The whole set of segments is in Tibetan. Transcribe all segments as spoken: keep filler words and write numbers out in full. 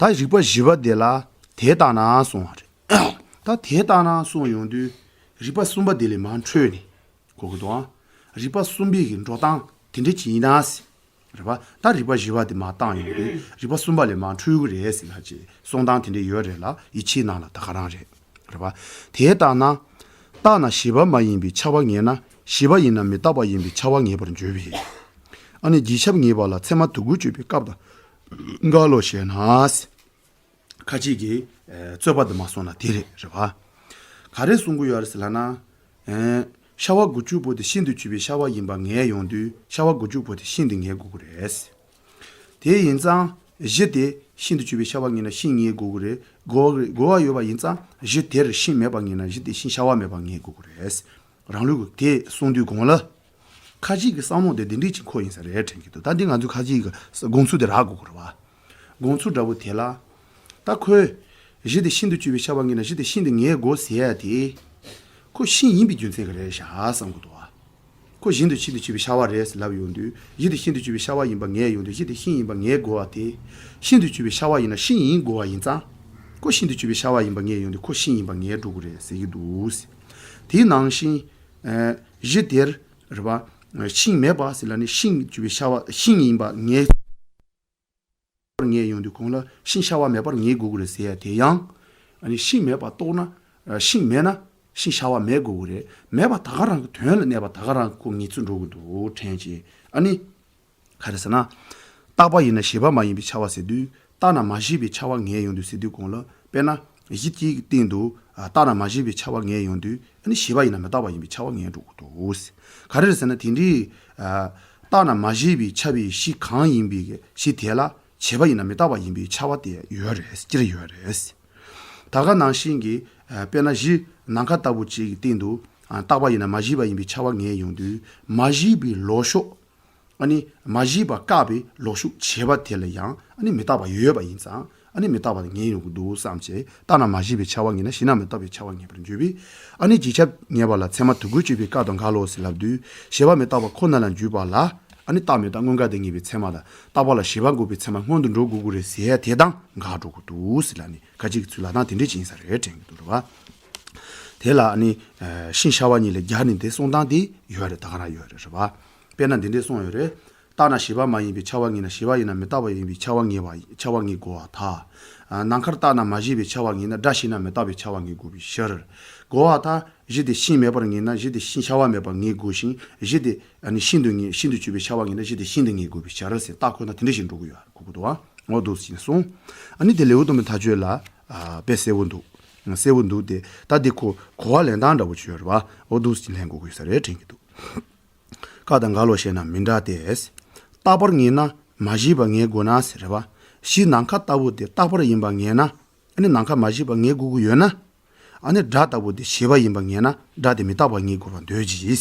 ད་རིགས་པ་བཞི་པ་དེ་ལ་དེ་ལྟ་ན་གསུངས་པ་རེད། ད་དེ་ལྟ་ན་གསུངས་ཡོང་དུས་རིགས་པ་གསུམ་པ་དེ་ལས་མར་འཕྲོས་ནས་གོ་གི་འདུག་ཨ། རིགས་པ་གསུམ་པའི་གི་འགྲོ་སྟངས་དེ་འདྲ་ཅིག་ཡིན་ན་ཟེར། རེད་པ། ད་རིགས་པ་བཞི་པ་དེ་མར་བཏང་ཡོང་དུས་རིགས་པ་གསུམ་པ་ལས་མར་འཕྲོས་གི་རེད་ཟེར་ལ་ཅིག་གསུང་སྟངས་དེ་འདྲ་ཡོད་རེད་ལ། ཡིད་ཆེས་ནང་ལ་ད་ག་རང་རེད། རེད་པ། དེ་ལྟ་ན། རྟག་ན་བཞི་པ་མ་ཡིན་པའི་ཁྱབ་པ་ངེས་ན་བཞི་པ་ཡིན་ན་མི་རྟག་པ་ཡིན་པའི་ཁྱབ་པ་ངེས་པར་འགྱུར་བས། ཨ་ནི་རྗེས་ཁྱབ་ངེས་པ་ལ་ཚད་མ་དོན་ཀུན་གཅོད་པའི་སྐབས་དང་འགལ་ལོ་ཞེ་ན། ཁ་ཅིག་གིས་ཨེ་རྩོད་པ་འདི་མ་སོང་ན་དེ་རེད། རེད་པ། ག་རེ་གསུང་གི་ཡོད་རེད་ཟེར་ལབ་ན། ཨེ་ཤ་བ་དགུ་བཅུ་པོ་དེ་ཤིན་ཏུ་བཅུ་པའི་ཤ་བ་ཡིན་པ་ངེས་ཡོང་དུས་ཤ་བ་དགུ་བཅུ་པོ་དེ་ཤིན་ཏུ་ངེས་དགོས་ཀྱི་རེད། དེ་ཡིན་ཙང་གཞི་དེ་ཤིན་ཏུ་བཅུ་པའི་ཤ་བ་ངེས་ན་ཤིན་ངེས་དགོས་ཀྱི་རེད། དགོས་པ་རེད། དགོས་པ་ཡོད་པ་ཡིན་ཙང་གཞི་དེར་ཤིན་མེད་པ་ངེས་ན་གཞི་དེ་ཤིན་ཤ་བ་མེད་པ་ངེས་དགོས་ཀྱི་རེད། རང་ལུགས་ཀྱི་དེ་གསུང་དུས་གོང་ལ། ཁ་ཅིག་གི་བསམ་བློ་དེ་འདི་འདྲས་ཅིག་འཁོར་ཡིན་ས་རེད་དྲན་གྱི་འདུག་ད་འདི་ང་ཚོ་ཁ་ཅིག་གི་དགོངས་ཚུལ་དེ་རག་དགོས་ཀྱི་རེད་པ། དགོངས་ཚུལ་འདྲ་པོ་དེ་ལ། ད་ཁོས་གཞི་དེ་ཤིན་ཏུ་བཅུ་པའི་ཤ་བ་ངེས་ན་གཞི་དེ་ཤིན་ཏུ་ངེས་དགོས་ཟེར་ཡ་དེ། ཁོ་ཤིན་ཡིན་པའི་རྒྱུ་མཚན་གྱིས་རེད་ཤག་བསམ་གྱི་འདུག་པ། ཁོ་གཞི་དེ་ཤིན་ཏུ་བཅུ་པའི་ཤ་བ་རེད་ཟེར་ལབ་ཡོང་དུས་གཞི་དེ་ཤིན་ཏུ་བཅུ་པའི་ཤ་བ་ཡིན་པ་ངེས་ཡོང་དུས་གཞི་དེ་ཤིན་ཡིན་པ་ངེས་དགོས་པ་དེ། ཤིན་ཏུ་བཅུ་པའི་ཤ་བ་ཡིན་ན་ཤིན་ཡིན་དགོས་པ་ཡིན་ཙང་། ཁོ་ཤིན་ཏུ་བཅུ་པའི་ཤ་བ་ཡིན་པ་ངེས་ཡོང་དུས་ཁོ་ཤིན་ཡིན་པ་ངེས་འགྲོ་གི་རེད་ཟེར་གྱི་འདུག་དེའི་ནང་བཞིན། ཨ་གཞི་དེར། རེད་པ། ཤིན་མེད་པ་ཟེར་ལབ་ནས་ཤིན་བཅུ་པའི་ཤ་བ་ཤིན་ཡིན་པ་ངེས། ངེས་ཡོང་དུས་གོང་ལ་ཤིན་ཤ་བ་མེད་པར་ངེས་དགོས་ཀྱི་རེད་ཟེར་ཡ་དེ་ཡང་། ཨ་ནི་ཤིན་མེད་པ་རྟོགས་ན། ཨ་ཤིན་མེད་ན་ཤིན་ཤ་བ་མེད་དགོས་ཀྱི་རེད། མེད་པ་ད་ག་རང་གི་དོན་ལ་གནས་པ་ད་ག་རང་གི་ཁོ་ངེས་ཚུལ་འགྲོ་གི་འདུག་དྲན་ཅིང་ཨ་ནི། ག་རེ་ཟེར་ན། རྟག་པ་ཡིན་ན་བཞི་པ་མ་ཡིན་པའི་ཁྱབ་པ་ཟེར་དུས་རྟག་ན་མ་བཞི་པའི་ཁྱབ་པ་ངེས་ཡོང་དུས་ཟེར་དུས་གོང་ལ་དཔེར་ན་གཞི་གཅིག་གི་སྟེང་དུ་ཨ་རྟག་ན་མ་བཞི་པའི་ཁྱབ་པ་ངེས་ཡོང་དུས་ཨ་ནི་བཞི་པ་ཡིན་ན་མི་རྟག་པ་ཡིན་པའི་ཁྱབ་པ་ངེས་འགྲོ་གི་འདུག་ག་རེ་རེད་ཟེར་ན་དེ་འདྲའི་ཨ་རྟག་ན་མ་བཞི་པའི་ཁྱབ་པའི་གཞི་གང་ཡིན་པའི་གཞི་དེ་ལ་བཞི་པ་ཡིན་ན་མི་རྟག་པ་ཡིན་པའི་ཁྱབ་པ་དེ་ཡོད་རེད། སྤྱིར་ཡོད་རེད། ད་ག་ནང་བཞིན་གྱི་ཨ་དཔེར་ན་གཞི་ནམ་མཁའ་ལྟ་བུ་གཅིག་གི་སྟེང་དུ་ཨ་རྟག་པ་ཡིན་ན་མ་བཞི་པ་ཡིན་པའི་ཁྱབ་པ་ངེས་ཡོང་དུས་མ་བཞི་པའི་ལོག་ཕྱོགས། ཨ་ནི་མ་བཞི་པ་བཀག་པའི་ལོག་ཕྱོགས་བྱས་པ་དེ་ལ་ཡང་ཨ་ནི་མི་རྟག་པ་ཡོད་པ་ཡིན་ཙང་ཨ་ནི་མི་རྟག་པ་ངེས་ཡོང་གི་འདུག་བསམ་བྱས་རྟག་ན་མ་བཞི་པའི་ཁྱབ་པ་ངེས་ན་བཞི་ན་མི་རྟག་པའི་ཁྱབ་པ་ངེས་པར་འགྱུར་བས། ཨ་ནི་རྗེས་ཁྱབ་ངེས་པ་ལ་ཚད་མ་དོན་ཀུན་གཅོད་པའི་སྐབས་དང་འགལ་ལོ་ཟེར་ལབ་དུས་བཞི་པ་མི་རྟག་པ་ཁོ་ན་ལ་འཇུག་པ་ལ་ཨ་ནི་རྟག་མི་རྟག་དངོས་འགལ་དེ་ངེས་པའི་ཚད་མ་དང་རྟག་པ་ལ་བཞི་པ་འགོག་པའི་ཚད་མ་སྔོན་དུ་འགྲོ་དགོས་ཀྱི་རེད་ཟེར་ཡ་དེ་དང་འགལ་འགྲོ་གི་འདུག་ཟེར་ལ་ནི་ཁ་ཅིག་གི་ཚུལ་ལ་དང་དེ་འདྲས་ཅིག་ཡིན་ས་རེད་དྲན་གྱི་འདུག་རེད་བ། དེ་ལ་ཨ་ནི་ཤིན་ཤ་བ་གཉིས་ལས་རྒྱལ་ནི་དེ་གསུང་སྟངས་དེ་ཡོད་རེད། ད་ག་རང་ཡོད་རེད་རེད་བ། དཔེར་ན་འདི་འདྲས་གསུངས་ཡོད་རེད། རྟག་ན་བཞི་པ་མ་ཡིན་པའི་ཁྱབ་པ་ངེས་ན་བཞི་པ་ཡིན་ན་མི་རྟག་པ་ཡིན་པའི་ཁྱབ་པ་ངེས་པ་ཁྱབ་པ་ངེས་དགོས་པར་ཐལ། ནམ་མཁར་རྟག་ན་མ་བཞི་པའི་ཁྱབ་པ་ངེས་ན་སྒྲ་ཞིག་ན་མི་རྟག་པའི་ཁྱབ་པ་ངེས་དགོས་པའི་ཕྱིར། དགོས་པར་ཐལ། གཞི་དེ་ཤིན་མེད་པར་ངེས་ན་གཞི་དེ་ཤིན་ཤ་བ་མེད་པར་ངེས་དགོས་ཤིང་གཞི་དེ་ཨ་ནི་ཤིན་ཏུ་ངེས་ཤིན་ཏུ་བཅུ་པའི་ཁྱབ་པ་ངེས་ན་གཞི་དེ་ཤིན་ཏུ་ངེས་དགོས་པའི་ཕྱིར་ཟེར་རྟགས་ཁོ་ན་དེ་འདྲ་ཞིག་འགྲོ་གི་ཡོད་གོ་གི་འདུག་བ། འོ་འདུག་ཟེར་གསུངས། ཨ་ནི་དེ་ལེའུ་སྟོན་པའི་མཐའ་དཔྱོད་ལ་དཔེ་གསལ་བོ་འདུག་གསལ་བོ་འདུག་སྟེ་ད་དེ་ཁོ་གོ་བ་ལེན་སྟངས་འདྲ་བོ་ཅིག་ཡོད་རེད་བ། འོ་འདུག་ཟེར་ལེན་དགོས་ཀྱི་ཡོད་ས་རེད་དྲན་གྱི་འདུག་སྐབས་དང་འགལ་ལོ་ཞེ་ན་མི་འདྲ་སྟེ། རྟག་པར་ངེས་ན་མ་བཞི་པ་ངེས་དགོས་ན་ཟེར་བ། གཞི་ནམ་མཁའ་ལྟ་བུ་དེ་རྟག་པར་ཡིན་པ་ངེས་ན། ཨ་ནི་ནམ་མཁའ་མ་བཞི་པ་ངེས་དགོས་ཀྱི་ཡོད་ན། ཨ་ནི་སྒྲ་ལྟ་བུ་དེ་བཞི་པ་ཡིན་པ་ངེས་ན་སྒྲ་དེ་མི་རྟག་པ་ངེས་དགོས་པར་འདོད་ཀྱི།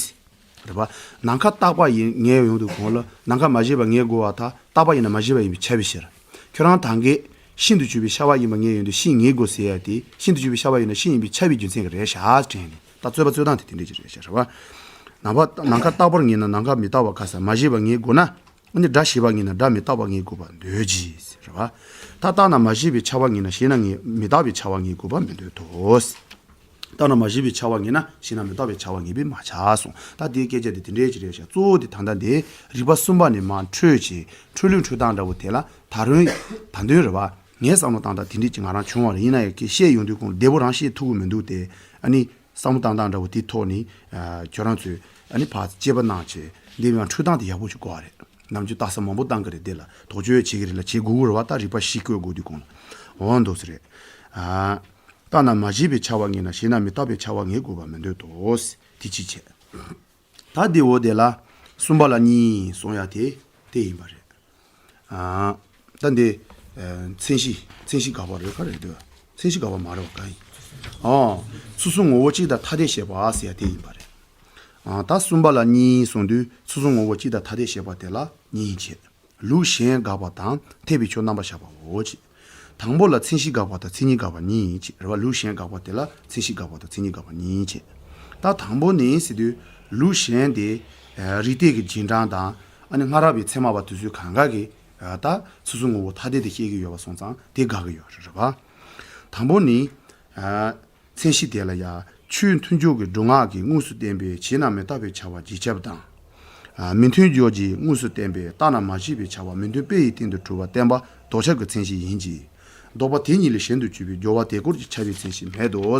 རེད་པ། ནམ་མཁའ་རྟག་པ་ཡིན་ངེས་ཡོང་དུས་གོང་ལ་ནམ་མཁའ་མ་བཞི་པ་ངེས་དགོས་པར་ཐལ། རྟག་པ་ཡིན་ན་མ་བཞི་པ་ཡིན་པས་ཁྱབ་པའི་ཕྱིར། ཁྱོད་རང་ད་གིན་ཤིན་ཏུ་བཅུ་པའི་ཤ་བ་ཡིན་པ་ངེས་ཡོང་དུས་ཤིན་ངེས་དགོས་ཟེར་ཡ་དེ་ཤིན་ཏུ་བཅུ་པའི་ཤ་བ་ཡིན་ན་ཤིན་ཡིན་པས་ཁྱབ་པའི་རྒྱུ་མཚན་གྱིས་རེད་ཤག་དྲན་ནས་ད་རྩོད་པ་རྩོད་སྟངས་དེ་དེ་འདྲ་ཅིག་རེད་ཤག་རེད་པ། ནམ་མཁའ་ནམ་མཁའ་རྟག་པར་ངེས་ན་ནམ་མཁའ་མི་རྟག་པ་ག་ས་མ་བཞི་པ་ངེས་དགོས་ན། ཨ་ནི་སྒྲ་བཞི་པ་ངེས་ན་སྒྲ་མི་རྟག་པ་ངེས་དགོས་པར་འདོད་ཀྱི། རེད་བ། ད་རྟག་ན་མ་བཞི་པའི་ཁྱབ་པ་ངེས་ན་ཞེ་ན་ངེས་མི་རྟག་པའི་ཁྱབ་པ་ངེས་དགོས་པར་མི་འདོད་དོ། རྟག་ན་མ་བཞི་པའི་ཁྱབ་པ་ངེས་ན་ཞེ་ན་མི་རྟག་པའི་ཁྱབ་པ་ངེས་པས་མ་ཁྱབ་གསུངས། ད་དེའི་སྐད་ཆ་དེ་དེ་འདྲའི་ཅིག་རེད་ཤག་གཙོ་བོ་དེ་ད་ལྟ་འདི་རིགས་པ་གསུམ་པ་ནས་མར་འཕྲོས་ཀྱི་འཕྲོས་ལུགས་འཕྲོས་སྟངས་འདྲ་བོ་དེ་ལ་ད་རུང་ད་དུང་རེད་བ། ངའི་བསམ་བློ་བཏང་སྟངས་དེ་འདྲ་ཅིག་ང་རང་བྱུང་བ་རེད། ཡིན་ན་ཡང་ཁྱེད་བཤད་ཡོང་དུས་གོང་བདེ་པོ་རང་བཤད་ཐུབ་ཀྱི་མི་འདུག་སྟེ། ཨ་ནི། བསམ་བློ་བཏང་སྟངས་འདྲ་བོ་དེའི་ཐོག་ནས་ཨ་ཁྱོད་རང་ཚོས་ཨ་ནི་ཕར་དཔྱད་པ་གནང་བྱས་འདི་ཡང་འཕྲོས་སྟངས་དེ་ཡག་པོ་ཞིག་གོ་བ་རེད། ནམ་རྒྱུན་ལྟ་ས་མང་པོ་བཏང་གི་རེད། དེ་ལ་དོགས་གཅོད་བྱེད་ཀྱི་རེད་ལ་བྱེད་དགོས་ཀྱི་རེད་བ། ད་རིགས་པ་བཞི་བཀོད་དགོས་དུས་གོང་ལ་འོ་འདུག་སེ་རེད། ཨ། རྟག་ན་མ་བཞི་པའི་ཁྱབ་པ་ངེས་ན་ཞེ་ན་མི་རྟག་པའི་ཁྱབ་པ་ངེས་དགོས་པ་མི་འདོད་དོ། དེ་གཅིག་བྱས། ད་དེ་འོ་དེ་ལ་གསུམ་པ་ལ་གཉིས་གསུང་ཡ་དེ་དེ་ཡིན་པ་རེད། ཨ། ད་འདི། ཨ། མཚན་གཞི། མཚན་གཞི་དགག་པ་རེད་ག་རེད་འདོད། མཚན་གཞི་དགག་པ་མ་རེད་བ་ག་ཡིན། ཨོ། ཚུལ་གསུམ་ངོ་བོ་གཅིག་དང་ཐ་དད་བཤད་པ་ཟེར་ཡ་དེ་ཡིན་པ་རེད། ཨ། ད་གསུམ་པ་ལ་གཉིས་གསུངས་དུས་ཚུལ་གསུམ་ངོ་བོ་གཅིག་དང་ཐ་དད་བཤད་པ་དེ་ལ་གཉིས་བྱས། ལུགས་གཞན་དགག་པ་དང་འཐད་པའི་ཕྱོགས་རྣམ་པར་གཞག་པའོ་ཅེས། དང་པོ་ལ་མཚན་གཞི་དགག་པ་དང་མཚན་ཉིད་དགག་པ་གཉིས་བྱས་རེད་བ། ལུགས་གཞན་དགག་པ་དེ་ལ་མཚན་གཞི་དགག་པ་དང་མཚན་ཉིད་དགག་པ་གཉིས་བྱས། ད་དང་པོ་ནི་ཟེར་དུས་ལུགས་གཞན་དེ། ཨ། རིགས་གཏེར་གྱི་རྗེས་འབྲང་དང་ཨ་ནི་སྔ་རབས་པའི་ཚད་མ་པ་དེ་ཚོས་གང་ག་གི་ད་སོ་སོའི་ངོ་བོ་ཐ་དད་དེ་བཤད་ཀྱི་ཡོད་པ་སོང་ཙང་དེ་དགག་གི་ཡོད་རེད་པ། དང་པོ་ནི། མཚན་གཞི་དེ་ལ་ཡང་ཆོས་མཐུན་ཕྱོགས་ཀྱི་སྒྲུབ་ངག་གིས་དངོས་སུ་བསྟན་པའི་བྱས་ན་མི་རྟག་པའི་ཁྱབ་པ་རྗེས་ཁྱབ་དང་། མི་མཐུན་ཕྱོགས་ཀྱིས་དངོས་སུ་བསྟན་པའི་རྟག་ན་མ་སྐྱེས་པའི་ཁྱབ་པ་མི་མཐུན་དཔེ་ཡི་སྟེང་དུ་གྲུབ་པ་བསྟན་པ་ལྡོག་ཁྱབ་ཀྱི་མཚན་གཞི་ཡིན་གྱི། ལྡོག་པ་དེ་གཉིས་ལས་གཞན་དུ་གྱུར་པའི་སྦྱོར་བ་དེ་སྐོར་གྱི་ཁྱབ་པའི་མཚན་གཞི་མེད་དོ།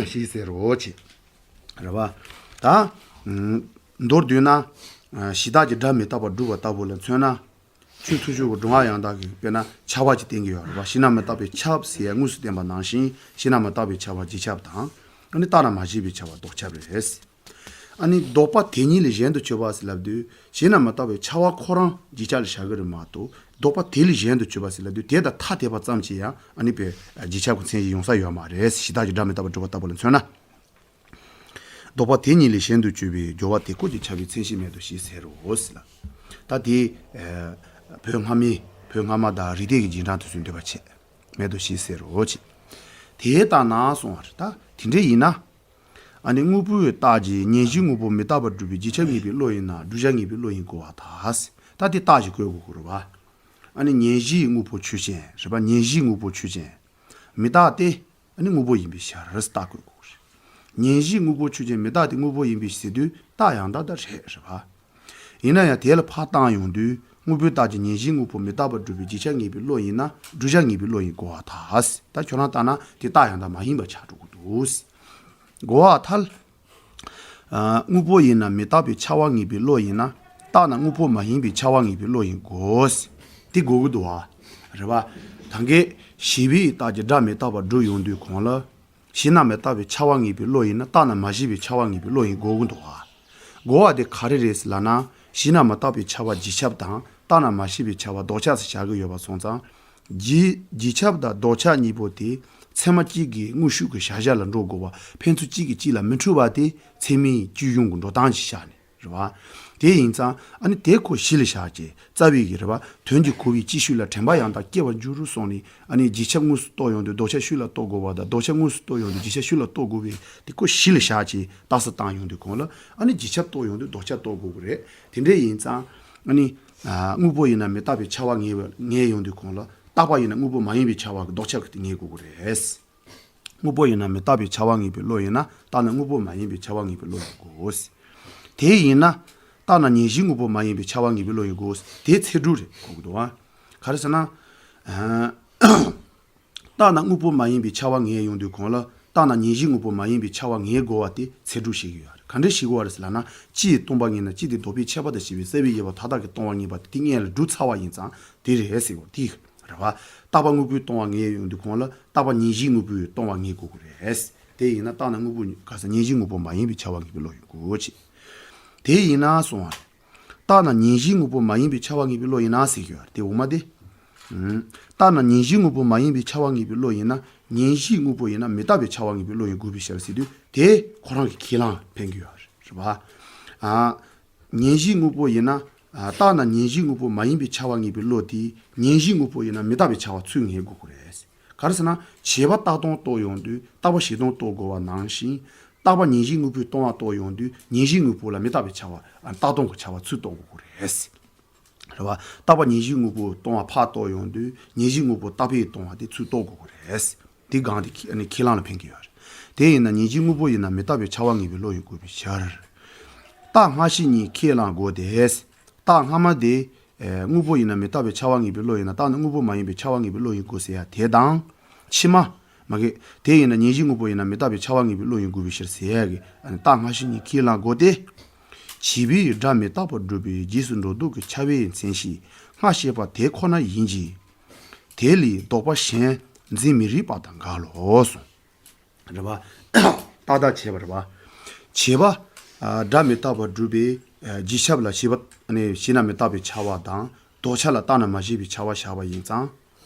ཞེས་ཟེར་རོ་ཅེས། རེད་པ། ད། མདོར་བསྡུས་ན། གཞི་བདག་གི་སྒྲ་མི་རྟག་པར་སྒྲུབ་པ་ལྟ་བུ་ལ་མཚོན་ན། ཆོས་མཐུན་ཕྱོགས་ཀྱི་སྒྲུབ་ངག་ཡང་དག་གིས་དཔེར་ན་ཁྱབ་པ་ཅིག་བསྟན་གྱི་ཡོད་རེད་པ། བྱས་ན་མི་རྟག་པའི་ཁྱབ་ཟེར་ཡ་དངོས་སུ་བསྟན་པ་ནང་བཞིན་བྱས་ན་མི་རྟག་པའི་ཁྱབ་པ་རྗེས་ཁྱབ་དང་། ཨ་ནི་རྟག་ན་མ་སྐྱེས་པའི་ཁྱབ་པ་ལྡོག་ཁྱབ་རེད། ཨ་ནི་ལྡོག་པ་དེ་གཉིས་ལས་གཞན་དུ་གྱུར་པ་ཟེར་ལབ་དུས་བྱས་ན་མི་རྟག་པའི་ཁྱབ་པ་ཁོ་རང་རྗེས་ཁྱབ་ལ་བཞག་གི་རེད་མ་གཏོགས་ལྡོག་པ་དེ་ལས་གཞན་དུ་གྱུར་པ་ཟེར་ལབ་དུས་དེ་དང་ཐ་དད་པ་ཙམ་གྱིས་ཡང་ཨ་ནི་པའི་རྗེས་ཁྱབ་ཀྱི་མཚན་གཞི་ཡོང་ས་ཡོད་མ་རེད། གཞི་བདག་གི་སྒྲ་མི་རྟག་པར་སྒྲུབ་པ་ལྟ་བུ་ལ་མཚོན་ན། ལྡོག་པ་དེ་གཉིས་ལས་གཞན་དུ་གྱུར་པའི་སྦྱོར་བ་དེ་སྐོར་གྱི་ཁྱབ་པའི་མཚན་གཞི་མེད་དོ་ཞེས་ཟེར་རོ་ཟེར་ལ། ད་དེ། བོད་སྔ་མའི་བོད་སྔ་མ་དང་རིགས་གཏེར་གྱི་རྗེས་འབྲང་དུ་སུན་འདོད་པ་བྱས། མེད་དོ་ཞེས་ཟེར་རོ་ཅེས། དེ་ལྟ་ན་གསུང་བ་རེད། ད་དེ་འདྲ་ཡིན་ན། ཨ་ནི་དངོས་པོའི་རྟགས་ཀྱིས་ཉན་གཞིའི་དངོས་པོ་མི་རྟག་པར་སྒྲུབ་པའི་རྗེས་ཁྱབ་ངེས་པའི་བློ་ཡིན་ན་བསྒྲུབ་བྱ་ངེས་པའི་བློ་ཡིན་དགོས་པར་ཐལ། ད་དེ་རྟགས་ཀྱིས་བཀོད་དགོས་ཀྱི་རེད་པ། ཨ་ནི་ཉན་གཞིའི་དངོས་པོ་ཆོས་ཅན་རེད་པ། ཉན་གཞིའི་དངོས་པོ་ཆོས་ཅན། མི་རྟག་སྟེ། ཨ་ནི་དངོས་པོ་ཡིན་པའི་ཕྱིར་རྟགས་བཀོད་དགོས་རེད། ཉན་གཞིའི་དངོས་པོ་ཆོས་ཅན་མི་རྟག་སྟེ་དངོས་པོ་ཡིན་པའི་ཕྱིར་ཟེར་དུས་རྟགས་ཡང་དག་ད་རེད་རེད་པ། ཡིན་ན་ཡང་དེ་ལ་ཕར་བཏང་ཡོང་དུས་དངོས་པོའི་རྟགས་ཀྱིས་ཉན་གཞིའི་དངོས་པོ་མི་རྟག་པར་སྒྲུབ་པའི་རྗེས་ཁྱབ་ངེས་པའི་བློ་ཡིན་ན་བསྒྲུབ་བྱ་ངེས་པའི་བློ་ཡིན་དགོས་པར་ཐལ། ད་ཁྱོད་རང་ལྟར་ན་དེ་རྟགས་ཡང་དག་མ་ཡིན་པ་ཆགས་འགྲོ་གི་འདུག་དགོས་པར་ཐལ། དངོས་པོ་ཡིན་ན་མི་རྟག་པའི་ཁྱབ་པ་ངེས་པའི་བློ་ཡིན་ན་རྟག་ན་དངོས་པོ་མ་ཡིན་པའི་ཁྱབ་པ་ངེས་པའི་བློ་ཡིན་དགོས། དེ་དགོས་ཀྱི་འདུག་པ། རེད་པ། ད་གིན་བྱས་པའི་རྟགས་ཀྱིས་སྒྲ་མི་རྟག་པར་སྒྲུབ་ཡོང་དུས་གོང་ལ། བྱས་ན་མི་རྟག་པའི་ཁྱབ་པ་ངེས་པའི་བློ་ཡིན་ན་རྟག་ན་མ་སྐྱེས་པའི་ཁྱབ་པ་ངེས་པའི་བློ་ཡིན་དགོས་ཀྱི་འདུག་པ། དགོས་པ་དེ་ག་རེ་རེད་ཟེར་ལབ་ན། བྱས་ན་མི་རྟག་པའི་ཁྱབ་པ་རྗེས་ཁྱབ་དང་རྟག་ན་མ་སྐྱེས་པའི་ཁྱབ་པ་ལྡོག་ཁྱབ་ཟེར་བཞག་གི་ཡོད་པ་སོང་ཙང་། རྗེས་རྗེས་ཁྱབ་དང་ལྡོག་ཁྱབ་གཉིས་པོ་དེ་ཚད་མ་གཅིག་གི་དངོས་ཤུགས་ཀྱི་བཞག་བཞག་ལ་འགྲོ་དགོས་པ། ཕན་ཚུན་གཅིག་གིས་གཅིག་ལ་མི་འཁྲུལ་བ་དེ་ཚད་མའི་སྤྱོད་གཞུང་གི་འགྲོ་སྟངས་ཤིག་བཞག་ནས་རེད་པ། དེ་ཡིན་ཙང་ཨ་ནི་དེ་ཁོ་གཞི་ལ་བཞག་བྱས་རྩ་བའི་གི་རེད་པ། དོན་གྱིས་གོ་བའི་སྤྱི་ཤུགས་ལ་དྲན་པ་ཡང་དག་སྐྱེ་བར་འགྱུར་གསུངས་ནས་ཨ་ནི་རྗེས་ཁྱབ་དངོས་སུ་རྟོགས་ཡོང་དུས་ལྡོག་ཁྱབ་ཤུགས་ལ་རྟོགས་དགོས་པ་དང་ལྡོག་ཁྱབ་དངོས་སུ་རྟོགས་ཡོང་དུས་རྗེས་ཁྱབ་ཤུགས་ལ་རྟོགས་དགོས་པའི་དེ་ཁོ་གཞི་ལ་བཞག་བྱས་རྟགས་གསལ་བཏང་ཡོང་དུས་གོང་ལ་ཨ་ནི་རྗེས་ཁྱབ་རྟོགས་ཡོང་དུས་ལྡོག་ཁྱབ་རྟོགས་དགོས་ཀྱི་རེད། དེ་འདྲ་ཡིན་ཙང་ཨ་ནི། ཨ། དངོས་པོ་ཡིན་ན་མི་རྟག་པའི་ཁྱབ་པ་ངེས་པ་ངེས་ཡོང་དུས་གོང་ལ་རྟག་པ་ཡིན་ན་དངོས་པོ་མ་ཡིན་པའི་ཁྱབ་པ་གི་ལྡོག་ཁྱབ་ཀྱི་དེ་ངེས་དགོས་ཀྱི་རེད། དངོས་པོ་ཡིན་ན་མི་རྟག་པའི་ཁྱབ་པ་ངེས་པའི་བློ་ཡིན་ན་རྟག་ན་དངོས་པོ་མ་ཡིན་པའི་ཁྱབ་པ་ངེས་པའི་བློ་ཡིན་དགོས། དེ་ཡིན་ན། རྟག་ན་ཉན་གཞིའི་དངོས་པོ་མ་ཡིན་པའི་ཁྱབ་པ་ངེས་པའི་བློ་ཡིན་དགོས། དེ་ཚིག་འབྲུ་རེད་གོ་གི་འདུག་ཨ། ག་རེ་ཟེར་ན། ཨ། རྟག་ན་དངོས་པོ་མ་ཡིན་པའི་ཁྱབ་པ་ངེས་ཡོང་དུས་གོང་ལ་རྟག་ན་ཉན་གཞིའི་དངོས་པོ་མ་ཡིན་པའི་ཁྱབ་པ་ངེས་དགོས་པ་དེ་ཚིག་འབྲུ་ཞིག་ཡོད་རེད། ག་འདྲ་ཞིག་དགོས་པ་རེད་ཟེར་ལབ་ན། སྤྱི་ཡི་སྟོང་པ་ངེས་ན་སྤྱི་དེ་ལྡོག་པའི་ཁྱད་པར་དང་བཅས་པའི་སྲེད་པའི་དབྱེ་བ་མཐའ་དག་གིས་སྟོང་པ་ངེས་པ་དེ་སྔོན་ལ་བསྒྲུབས་ཚར་བ་ཡིན་ཙང་དེ་རེད་ཟེར་གོ་དེ། རེད་པ། རྟག་པ་དངོས་པོས་སྟོང་པ་ངེས་ཡོང་དུས་གོང་ལ་རྟག་པ་ཉན་གཞིའི་དངོས་པོས་སྟོང་པ་ངེས་དགོས་ཀྱི་རེད། དེ་ཡིན་ན་རྟག་ན་དངོས་པོ་ག་ས་ཉན་གཞིའི་དངོས་པོ་མ་ཡིན་པའི་ཁྱབ་པ་ངེས་པའི་བློ་ཡིན་དགོས་ཅེས། དེ་ཡིན་ན་གསུང་བ་རེད། རྟག་ན་ཉན་གཞིའི་དངོས་པོ་མ་ཡིན་པའི་ཁྱབ་པ་ངེས་པའི་བློ་ཡིན་ན་ཟེར་གྱི་ཡོད་རེད་དེ་འོག་མ་དེ། ཨུམ། རྟག་ན་ཉན་གཞིའི་དངོས་པོ་མ་ཡིན་པའི་ཁྱབ་པ་ངེས་པའི་བློ་ཡིན་ན་ཉན་གཞིའི་དངོས་པོ་ཡིན་ན་མི་རྟག་པའི་ཁྱབ་པ་ངེས་པའི་བློ་ཡིན་དགོས་པའི་ཕྱིར་ཟེར་དུས་དེ་ཁོ་རང་གི་ཁས་བླངས་ཕན་གྱི་ཡོད་རེད་པ། ཨ། ཉན་གཞིའི་དངོས་པོ་ཡིན་ན། ཨ། རྟག་ན་ཉན་གཞིའི་དངོས་པོ་མ་ཡིན་པའི་ཁྱབ་པ་ངེས་པའི་བློ་དེས་ཉན་གཞིའི་དངོས་པོ་ཡིན་ན་མི་རྟག་པའི་ཁྱབ་པ་ཚུར་ངེས་དགོས་ཀྱི་རེད། ག་རེ་ཟེར་ན། བྱས་པ་རྟག་སྟོང་རྟོགས་ཡོང་དུས་རྟག་པ་གཞན་སྟོང་རྟོགས་དགོས་པ་ནང་བཞིན། རྟག་པ་ཉན་གཞིའི་དངོས་པོས་སྟོང་པ་རྟོགས་ཡོང་དུས་ཉན་གཞིའི་དངོས་པོ་ལ་མི་རྟག་པའི་ཁྱབ་པ་རྟག་སྟོང་གི་ཁྱབ་པ་ཚུར་རྟོགས་དགོས་ཀྱི་རེད། རེད་པ། རྟག་པ་ཉན་གཞིའི་དངོས་པོ་སྟོང་པ་ཕར་རྟོགས་ཡོང་དུས་ཉན་གཞིའི་དངོས་པོ་རྟག་པས་སྟོང་པ་དེ་ཚུར་རྟོགས་དགོས་ཀྱི་རེད། དེ་གང་དེ་ཁས་ཨ་ནི་ཁས་བླངས་ལ་ཕན་གྱི་ཡོད་རེད། དེ་ཡིན་ན་ཉན་གཞིའི་དངོས་པོ་ཡིན་ན་མི་རྟག་པའི་ཁྱབ་པ་ངེས་པའི་བློ་ཡིན་དགོས་པའི་ཕྱིར། རྟགས་སྔ་ཕྱི་གཉིས་ཁས་བླངས་དགོས་ཏེ། རྟགས་སྔ་མ་དེ། ཨེ། དངོས་པོ་ཡིན་ན་མི་རྟག་པའི་ཁྱབ་པ་ངེས་པའི་བློ་ཡིན་ན་རྟག་ན་དངོས་པོ་མ་ཡིན་པའི་ཁྱབ་པ་ངེས་པའི་བློ་ཡིན་དགོས་ཟེར་ཡ་དེ་དང་། ཕྱི་མ། མ་གི། དེ་ཡིན་ན་ཉན་གཞིའི་དངོས་པོ་ཡིན་ན་མི་རྟག་པའི་ཁྱབ་པ་ངེས་པའི་བློ་ཡིན་དགོས་པའི་ཕྱིར་ཟེར་ཡ་གི་ཨ་ནི་རྟགས་སྔ་ཕྱི་གཉིས་ཁས་བླངས་དགོས་ཏེ། བྱས་པའི་སྒྲ་མི་རྟག་པར་སྒྲུབ་པའི་རྗེས་སུ་འགྲོ་ལྡོག་གི་ཁྱབ་པའི་མཚན་གཞི་སྔ་བཤད་པ་དེ་ཁོ་ན་ཡིན་གྱི། དེ་ལས་ལྡོག་པ་གཞན་འཛིན་མི་རིགས་པ་དང་འགལ་ལོ་གསུངས། རེད་པ། ཏག་ཏག་བྱས་པ་རེད་པ། བྱས་པ། ཨ། སྒྲ་མི་རྟག་པར་སྒྲུབ་པའི། ཨ། རྗེས་ཁྱབ་ལ་བྱས་པ་ནི་བྱས་ན་མི་རྟག་པའི་ཁྱབ་པ་དང་ལྡོག་ཁྱབ་ལ་རྟག་ན་མ་སྐྱེས་པའི་ཁྱབ་པ་བཞག་པ་ཡིན་ཙང་།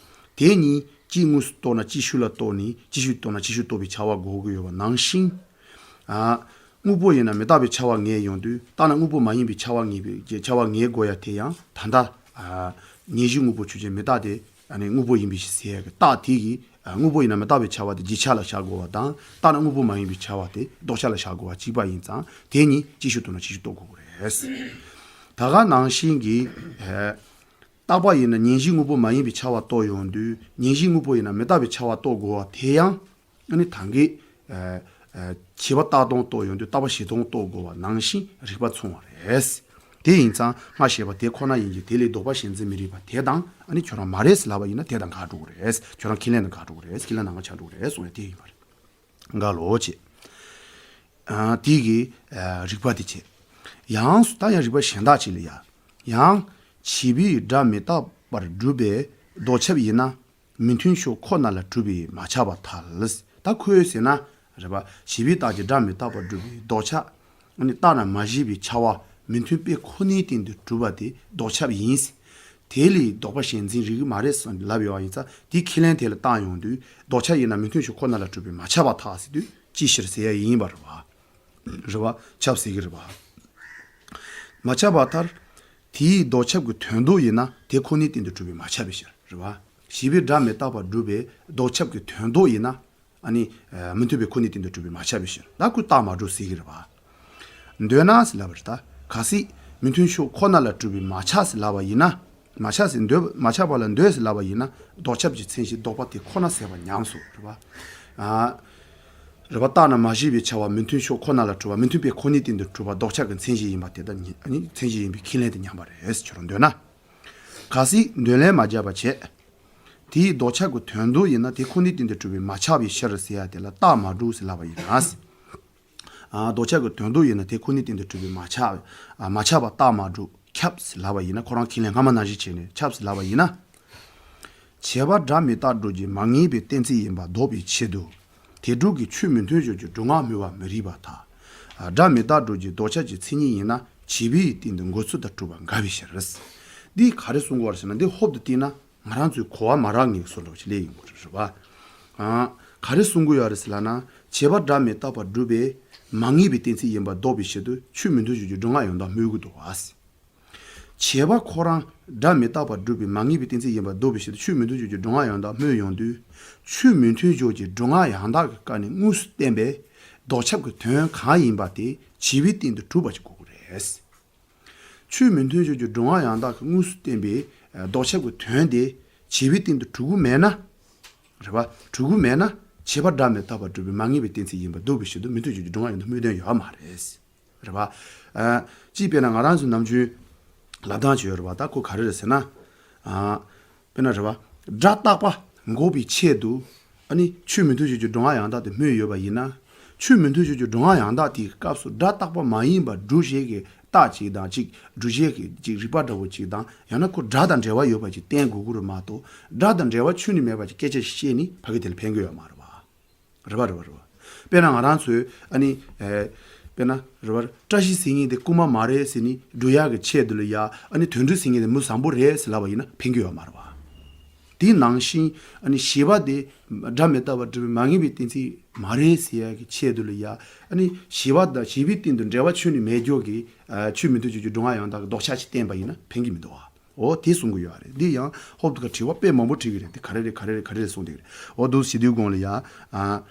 དེ་གཉིས་སྤྱི་དངོས་སུ་རྟོགས་ན་སྤྱི་ཤུགས་ལ་རྟོགས་ནས་སྤྱི་ཤུགས་རྟོགས་ན་སྤྱི་ཤུགས་རྟོགས་པའི་ཁྱབ་པ་དགོས་ཀྱི་ཡོད་པ་ནང་བཞིན། ཨ། དངོས་པོ་ཡིན་ན་མི་རྟག་པའི་ཁྱབ་པ་ངེས་ཡོང་དུས་རྟག་ན་དངོས་པོ་མ་ཡིན་པའི་ཁྱབ་པ་ངེས་པའི་ཁྱབ་པ་ངེས་དགོས་ཡ་དེ་ཡང་ད་ལྟ། ཨ། ཉན་གཞིའི་དངོས་པོ་ཆོས་ཅན་མི་རྟག་སྟེ། ཨ་ནི་དངོས་པོ་ཡིན་པའི་ཕྱིར་ཟེར་ཡ་གི་རྟགས་དེ་གིས། ཨ། དངོས་པོ་ཡིན་ན་མི་རྟག་པའི་ཁྱབ་པ་དེ་རྗེས་ཁྱབ་ལ་བཞག་དགོས་པ་དང་རྟག་ན་དངོས་པོ་མ་ཡིན་པའི་ཁྱབ་པ་དེ་ལྡོག་ཁྱབ་ལ་བཞག་དགོས་པ་གཅིག་པ་ཡིན་ཙང་དེ་གཉིས་སྤྱི་ཤུགས་རྟོགས་ན་སྤྱི་ཤུགས་རྟོགས་དགོས་ཀྱི་རེད། ད་ག་ནང་བཞིན་གྱི། ཨ། རྟག་པ་ཡིན་ན་མཉན་བཞི་དངོས་པོ་མ་ཡིན་པའི་ཆ་བ་རྟོགས་ཡོང་དུས། མཉན་བཞི་དངོས་པོ་ཡིན་ན་མི་རྟག་པའི་ཆ་བ་རྟོགས་དགོས་པ་དེ་ཡང་། ཨ་ནི་ད་གིན་ཨ་ཨ་བྱས་པ་རྟག་སྟོང་རྟོགས་ཡོང་དུས་རྟག་པ་བཞི་སྟོང་རྟོགས་དགོས་པ་ནང་བཞིན་རིགས་པ་མཚུངས་པ་རེད། དེ་ཡིན་ཙང་སྔ་ཞེས་པ་དེ་ཁོ་ན་ཡིན་གྱི། དེ་ལས་ལྡོག་པ་གཞན་འཛིན་མི་རིགས་པ་དེ་དང་། ཨ་ནི་ཁྱོད་རང་མ་རེད་ཟེར་ལབ་པ་ཡིན་ན་དེ་དང་འགལ་འགྲོ་གི་རེད། ཁྱོད་རང་ཁས་ལེན་དང་འགལ་འགྲོ་གི་རེད། ཁས་ལེན་ནང་ང་ཆགས་འགྲོ་གི་རེད་ཟེར་ལབ་ན་འགལ་ལོ་བྱེད། ཨ་དེ་གི་ཨ་རིགས་པ་དེ་བྱེད། ཡང་སུ་ད་ཡང་རིགས་པ་གཞན་དག་ཅིག་ལ་ཡ། ཡང་བྱས་པའི་སྒྲ་མི་རྟག་པར་སྒྲུབ་པའི་ལྡོག་ཁྱབ་ཡིན་ན། མི་མཐུན་ཕྱོགས་ཁོ་ན་ལ་གྲུབ་པས་མ་ཁྱབ་པར་ཐལ། ད་ཁོས་ཟེར་ན། རེད་པ། བྱས་པའི་རྟགས་ཀྱིས་སྒྲ་མི་རྟག་པར་སྒྲུབ་པའི་ལྡོག་ཁྱབ། ཨ་ནི་རྟག་ན་མ་བཞག་པའི་ཆ་བ་མི་མཐུན་དཔེ་ཁོ་ནའི་སྟེང་དུ་གྲུབ་པ་དེ་ལྡོག་ཁྱབ་ཡིན། དེ་ལས་ལྡོག་པ་གཞན་འཛིན་རིགས་མ་རེད་ཟེར་ལབ་ཡོད་པ་ཡིན་ཙང་། དེའི་ཁས་ལེན་དེ་ལ་བཏང་ཡོང་དུས། ལྡོག་ཁྱབ་ཡིན་ན་མི་མཐུན་ཕྱོགས་ཁོ་ན་ལ་གྲུབ་པས་མ་ཁྱབ་པར་ཐལ་ཟེར་དུས་ཅིའི་ཕྱིར་ཟེར་ཡ་ཡིན་པ་རེད་པ། རེད་པ། ཁྱབ་ཟེར་གྱི་རེད་པ། མ་ཁྱབ་པར་ཐལ། དེའི་ལྡོག་ཁྱབ་ཀྱི་དོན་ལྡོག་ཡིན་ན་དེ་ཁོ་ནའི་སྟེང་དུ་གྲུབ་པས་མ་ཁྱབ་པའི་ཕྱིར། རེད་པ། བྱས་པའི་སྒྲ་མི་རྟག་པར་སྒྲུབ་པའི་ལྡོག་ཁྱབ་ཀྱི་དོན་ལྡོག་ཡིན་ན། ཨ་ནི་ཨ་མི་མཐུན་དཔེ་ཁོ་ནའི་སྟེང་དུ་གྲུབ་པས་མ་ཁྱབ་པའི་ཕྱིར། ད་ཁོས་རྟགས་མ་གྲུབ་ཟེར་གྱི་རེད་པ། འདོད་ན་ཟེར་ལབ་པ་རེད་ད། གལ་སྲིད་མི་མཐུན་ཕྱོགས་ཁོ་ན་ལ་གྲུབ་པས་མ་ཁྱབ་ཟེར་ལབ་པ་ཡིན་ན། མ་ཁྱབ་ཟེར་འདོད། མ་ཁྱབ་པ་ལ་འདོད་ཟེར་ལབ་པ་ཡིན་ན། ལྡོག་ཁྱབ་ཀྱི་མཚན་གཞི་ལྡོག་པ་དེ་ཁོ་ན་ཟེར་བ་ཉམས་སོ། རེད་པ། ཨ་རེད་པ། རྟག་ན་མ་བཞག་པའི་ཆ་བ་མི་མཐུན་ཕྱོགས་ཁོ་ན་ལ་གྲུབ་པ། མི་མཐུན་དཔེ་ཁོ་ནའི་སྟེང་དུ་གྲུབ་པ་ལྡོག་ཁྱབ་ཀྱི་མཚན་གཞི་ཡིན་པ་དེ་ལྟར་ཉན། ཨ་ནི་མཚན་གཞི་ཡིན་པའི་ཁས་ལེན་དེ་ཉན་པ་རེད་ཟེར། ཁྱོད་རང་འདོད་ན། གལ་སྲིད་འདོད་ལན་མ་བརྒྱབ་པ་བྱས། དེའི་ལྡོག་ཁྱབ་ཀྱི་དོན་ལྡོག་ཡིན་ན་དེ་ཁོ་ནའི་སྟེང་དུ་གྲུབ་པས་མ་ཁྱབ་པའི་ཕྱིར་ཟེར་ཡ་དེ་ལ་རྟགས་མ་གྲུབ་ཟེར་ལབ་པ་ཡིན་ན། ཨ་ལྡོག་ཁྱབ་ཀྱི་དོན་ལྡོག་ཡིན་ན་དེ་ཁོ་ནའི་སྟེང་དུ་གྲུབ་པས་མ་ཁྱབ། ཨ་མ་ཁྱབ་པ་རྟགས་མ་གྲུབ། ཁྱབ་ཟེར་ལབ་པ་ཡིན་ན། ཁོ་རང་ཁས་ལེན་སྔ་མ་ནང་བཞིན་བྱས་ནས་ཁྱབ་ཟེར་ལབ་པ་ཡིན་ན། བྱས་པ་སྒྲ་མི་རྟག་སྒྲུབ་ཀྱི་མ་ངེས་པའི་གཏན་ཚིགས་ཡིན་པ་ལྡོག་པའི་ཆེད་དུ། དེ་སྒྲུབ་ཀྱི་ཆོས་མི་མཐུན་ཕྱོགས་ཀྱི་སྒྲུབ་ངག་སྨོས་པ་མི་རིགས་པར་ཐལ། ཨ་སྒྲ་མི་རྟག་སྒྲུབ་ཀྱི་ལྡོག་ཁྱབ་ཀྱི་མཚན་ཉིད་ཡིན་ན་བྱས་པའི་སྟེང་དུ་འགོད་ཚུལ་དང་གྲུབ་པ་འགལ་བའི་ཕྱིར། འདིས་ག་རེ་གསུང་གི་ཡོད་རེད་ཟེར་ན། འདི་ཧོབ་ཏེ་བལྟས་ན་ང་རང་ཚོའི་གོ་བ་མ་རག་ངེས་ཀྱི་བཟོ་འདྲ་ཅིག་སླེབས་ཡོང་གི་རེད་པ། ཨ་ག་རེ་གསུང་གི་ཡོད་རེད་ཟེར་ལབ་ན། བྱས་པ་སྒྲ་མི་རྟག་པར་སྒྲུབ་པའི་མ་ངེས་པའི་གཏན་ཚིགས་ཡིན་པ་ལྡོག་པའི་ཆེད་དུ་ཆོས་མི་མཐུན་ཕྱོགས་ཀྱི་སྒྲུབ་ངག་ཡང་དག་སྨོས་ཀྱི་འདུག་པ། བྱས་པ་ཁོ་རང་སྒྲ་མི་རྟག་པར་སྒྲུབ་པའི་མ་ངེས་པའི་གཏན་ཚིགས་ཡིན་པ་ལྡོག་པའི་ཕྱིར་དུ་ཆོས་མི་མཐུན་ཕྱོགས་ཀྱི་སྒྲུབ་ངག་ཡང་དག་སྨོས་ཡོང་དུས། ཆོས་མི་མཐུན་ཕྱོགས་ཀྱི་སྒྲུབ་ངག་ཡང་དག་གི་སྐབས་ནས་དངོས་སུ་བསྟན་པའི་ལྡོག་ཁྱབ་ཀྱི་དོན་གང་ཡིན་པ་དེ་བྱས་པའི་སྟེང་དུ་གྲུབ་པ་ཞིག་དགོས་ཀྱི་རེད། ཆོས་མི་མཐུན་ཕྱོགས་ཀྱི་སྒྲུབ་ངག་ཡང་དག་གིས་དངོས་སུ་བསྟན་པའི་ལྡོག་ཁྱབ་ཀྱི་དོན་དེ་བྱས་པའི་སྟེང་དུ་གྲུབ་ཀྱི་མེད་ན། རེད་པ། གྲུབ་ཀྱི་མེད་ན་བྱས་པ་སྒྲ་མི་རྟག་པར་སྒྲུབ་པའི་མ་ངེས་པའི་གཏན་ཚིགས་ཡིན་པ་ལྡོག་པའི་ཕྱིར་དུ་མི་མཐུན་ཕྱོགས་ཀྱི་སྒྲུབ་ངག་ཡང་དག་སྨོས་དོན་ཡོད་མ་རེད། རེད་པ། ཨ་གཅིག་དཔེར་ན་ང་རང་ཚོའི་ནམ་རྒྱུན་ལབ་སྟངས་ཅིག་ཡོད་རེད་པ། ད་ཁོ་ག་རེ་རེད་ཟེར་ན། ཨ་དཔེར་ན་རེད་པ། སྒྲ་རྟག་པ་འགོག་པའི་ཆེད་དུ། ཨ་ནི་ཆོས་མི་མཐུན་ཕྱོགས་ཀྱི་སྒྲུབ་ངག་ཡང་དག་དེ་སྨོས་ཡོད་པ་ཡིན་ན། ཆོས་མི་མཐུན་ཕྱོགས་ཀྱི་སྒྲུབ་ངག་ཡང་དག་དེའི་སྐབས་སུ་སྒྲ་རྟག་པ་མ་ཡིན་པ་སྒྲུབ་བྱེད་ཀྱི་རྟགས་ཅིག་དང་། ཅིག་སྒྲུབ་བྱེད་ཀྱི་ཅིག་རིགས་པ་འདྲ་བོ་ཅིག་དང་། ཡང་ན་ཁོ་སྒྲ་དང་འབྲེལ་བ་ཡོད་པ་ཅིག་བསྟན་དགོས་ཀྱི་རེད་མ་གཏོགས། སྒྲ་དང་འབྲེལ་བ་ཁྱོན་ནས་མེད་པ་ཅིག་སྐད་ཆ་ཞིག་བཤད་ནས་ཕ་གི་དེ་ལ་ཕན་གྱི་ཡོད་མ་རེད་པ། རེད་པ། རེད་པ། རེད་པ། དཔེར་ན་ང་རང་ཚོས་ཨ་ནི་ཨེ་དཔེར་ན་རེད་པ། བཀྲ་ཤིས་ཟེར་མཁན་དེ་རྐུན་མ་མ་རེད་ཟེར་ནས་སྒྲུབ་ཡག་གི་ཆེད་དུ་ལ་ཡ། ཨ་ནི་དོན་གྲུབ་ཟེར་མཁན་དེ་མི་བཟང་པོ་རེད་ཟེར་ལབ་པ་ཡིན་ན་ཕན་གྱི་ཡོད་མ་རེད་པ། དེ་ནང་བཞིན་ཨ་ནི་བྱས་པ་དེ་སྒྲ་མི་རྟག་པར་སྒྲུབ་པའི་མ་ངེས་པའི་གཏན་ཚིགས་མ་རེད་ཟེར་ཡག་གི་ཆེད་དུ་ལ་ཡ། ཨ་ནི་བྱས་པ་དང་བྱས་པའི་སྟེང་དུ་འབྲེལ་བ་ཁྱོན་ནས་མེད་རྒྱུ་གི་ཨ་ཆོས་མི་མཐུན་ཕྱོགས་ཀྱི་སྒྲུབ་ངག་ཡང་དག་གི་ལྡོག་ཆ་ཞིག་བསྟན་པ་ཡིན་ན་ཕན་གྱི་མི་འདུག་པ། འོ་དེ་གསུང་གི་ཡོད་རེད། འདི་ཡང་ཧོབ་ཏེ་ཁ་དྲི་བ་དཔེ་མང་པོ་དྲི་གི་རེད། དེ་ག་རེ་རེད། ག་རེ་རེད། ག་རེ་རེད་གསུང་བསྡད་ཀྱི་རེད། འོ་འདུག་ཟེར་དུས་གོང་ལ་ཡ། ཨ་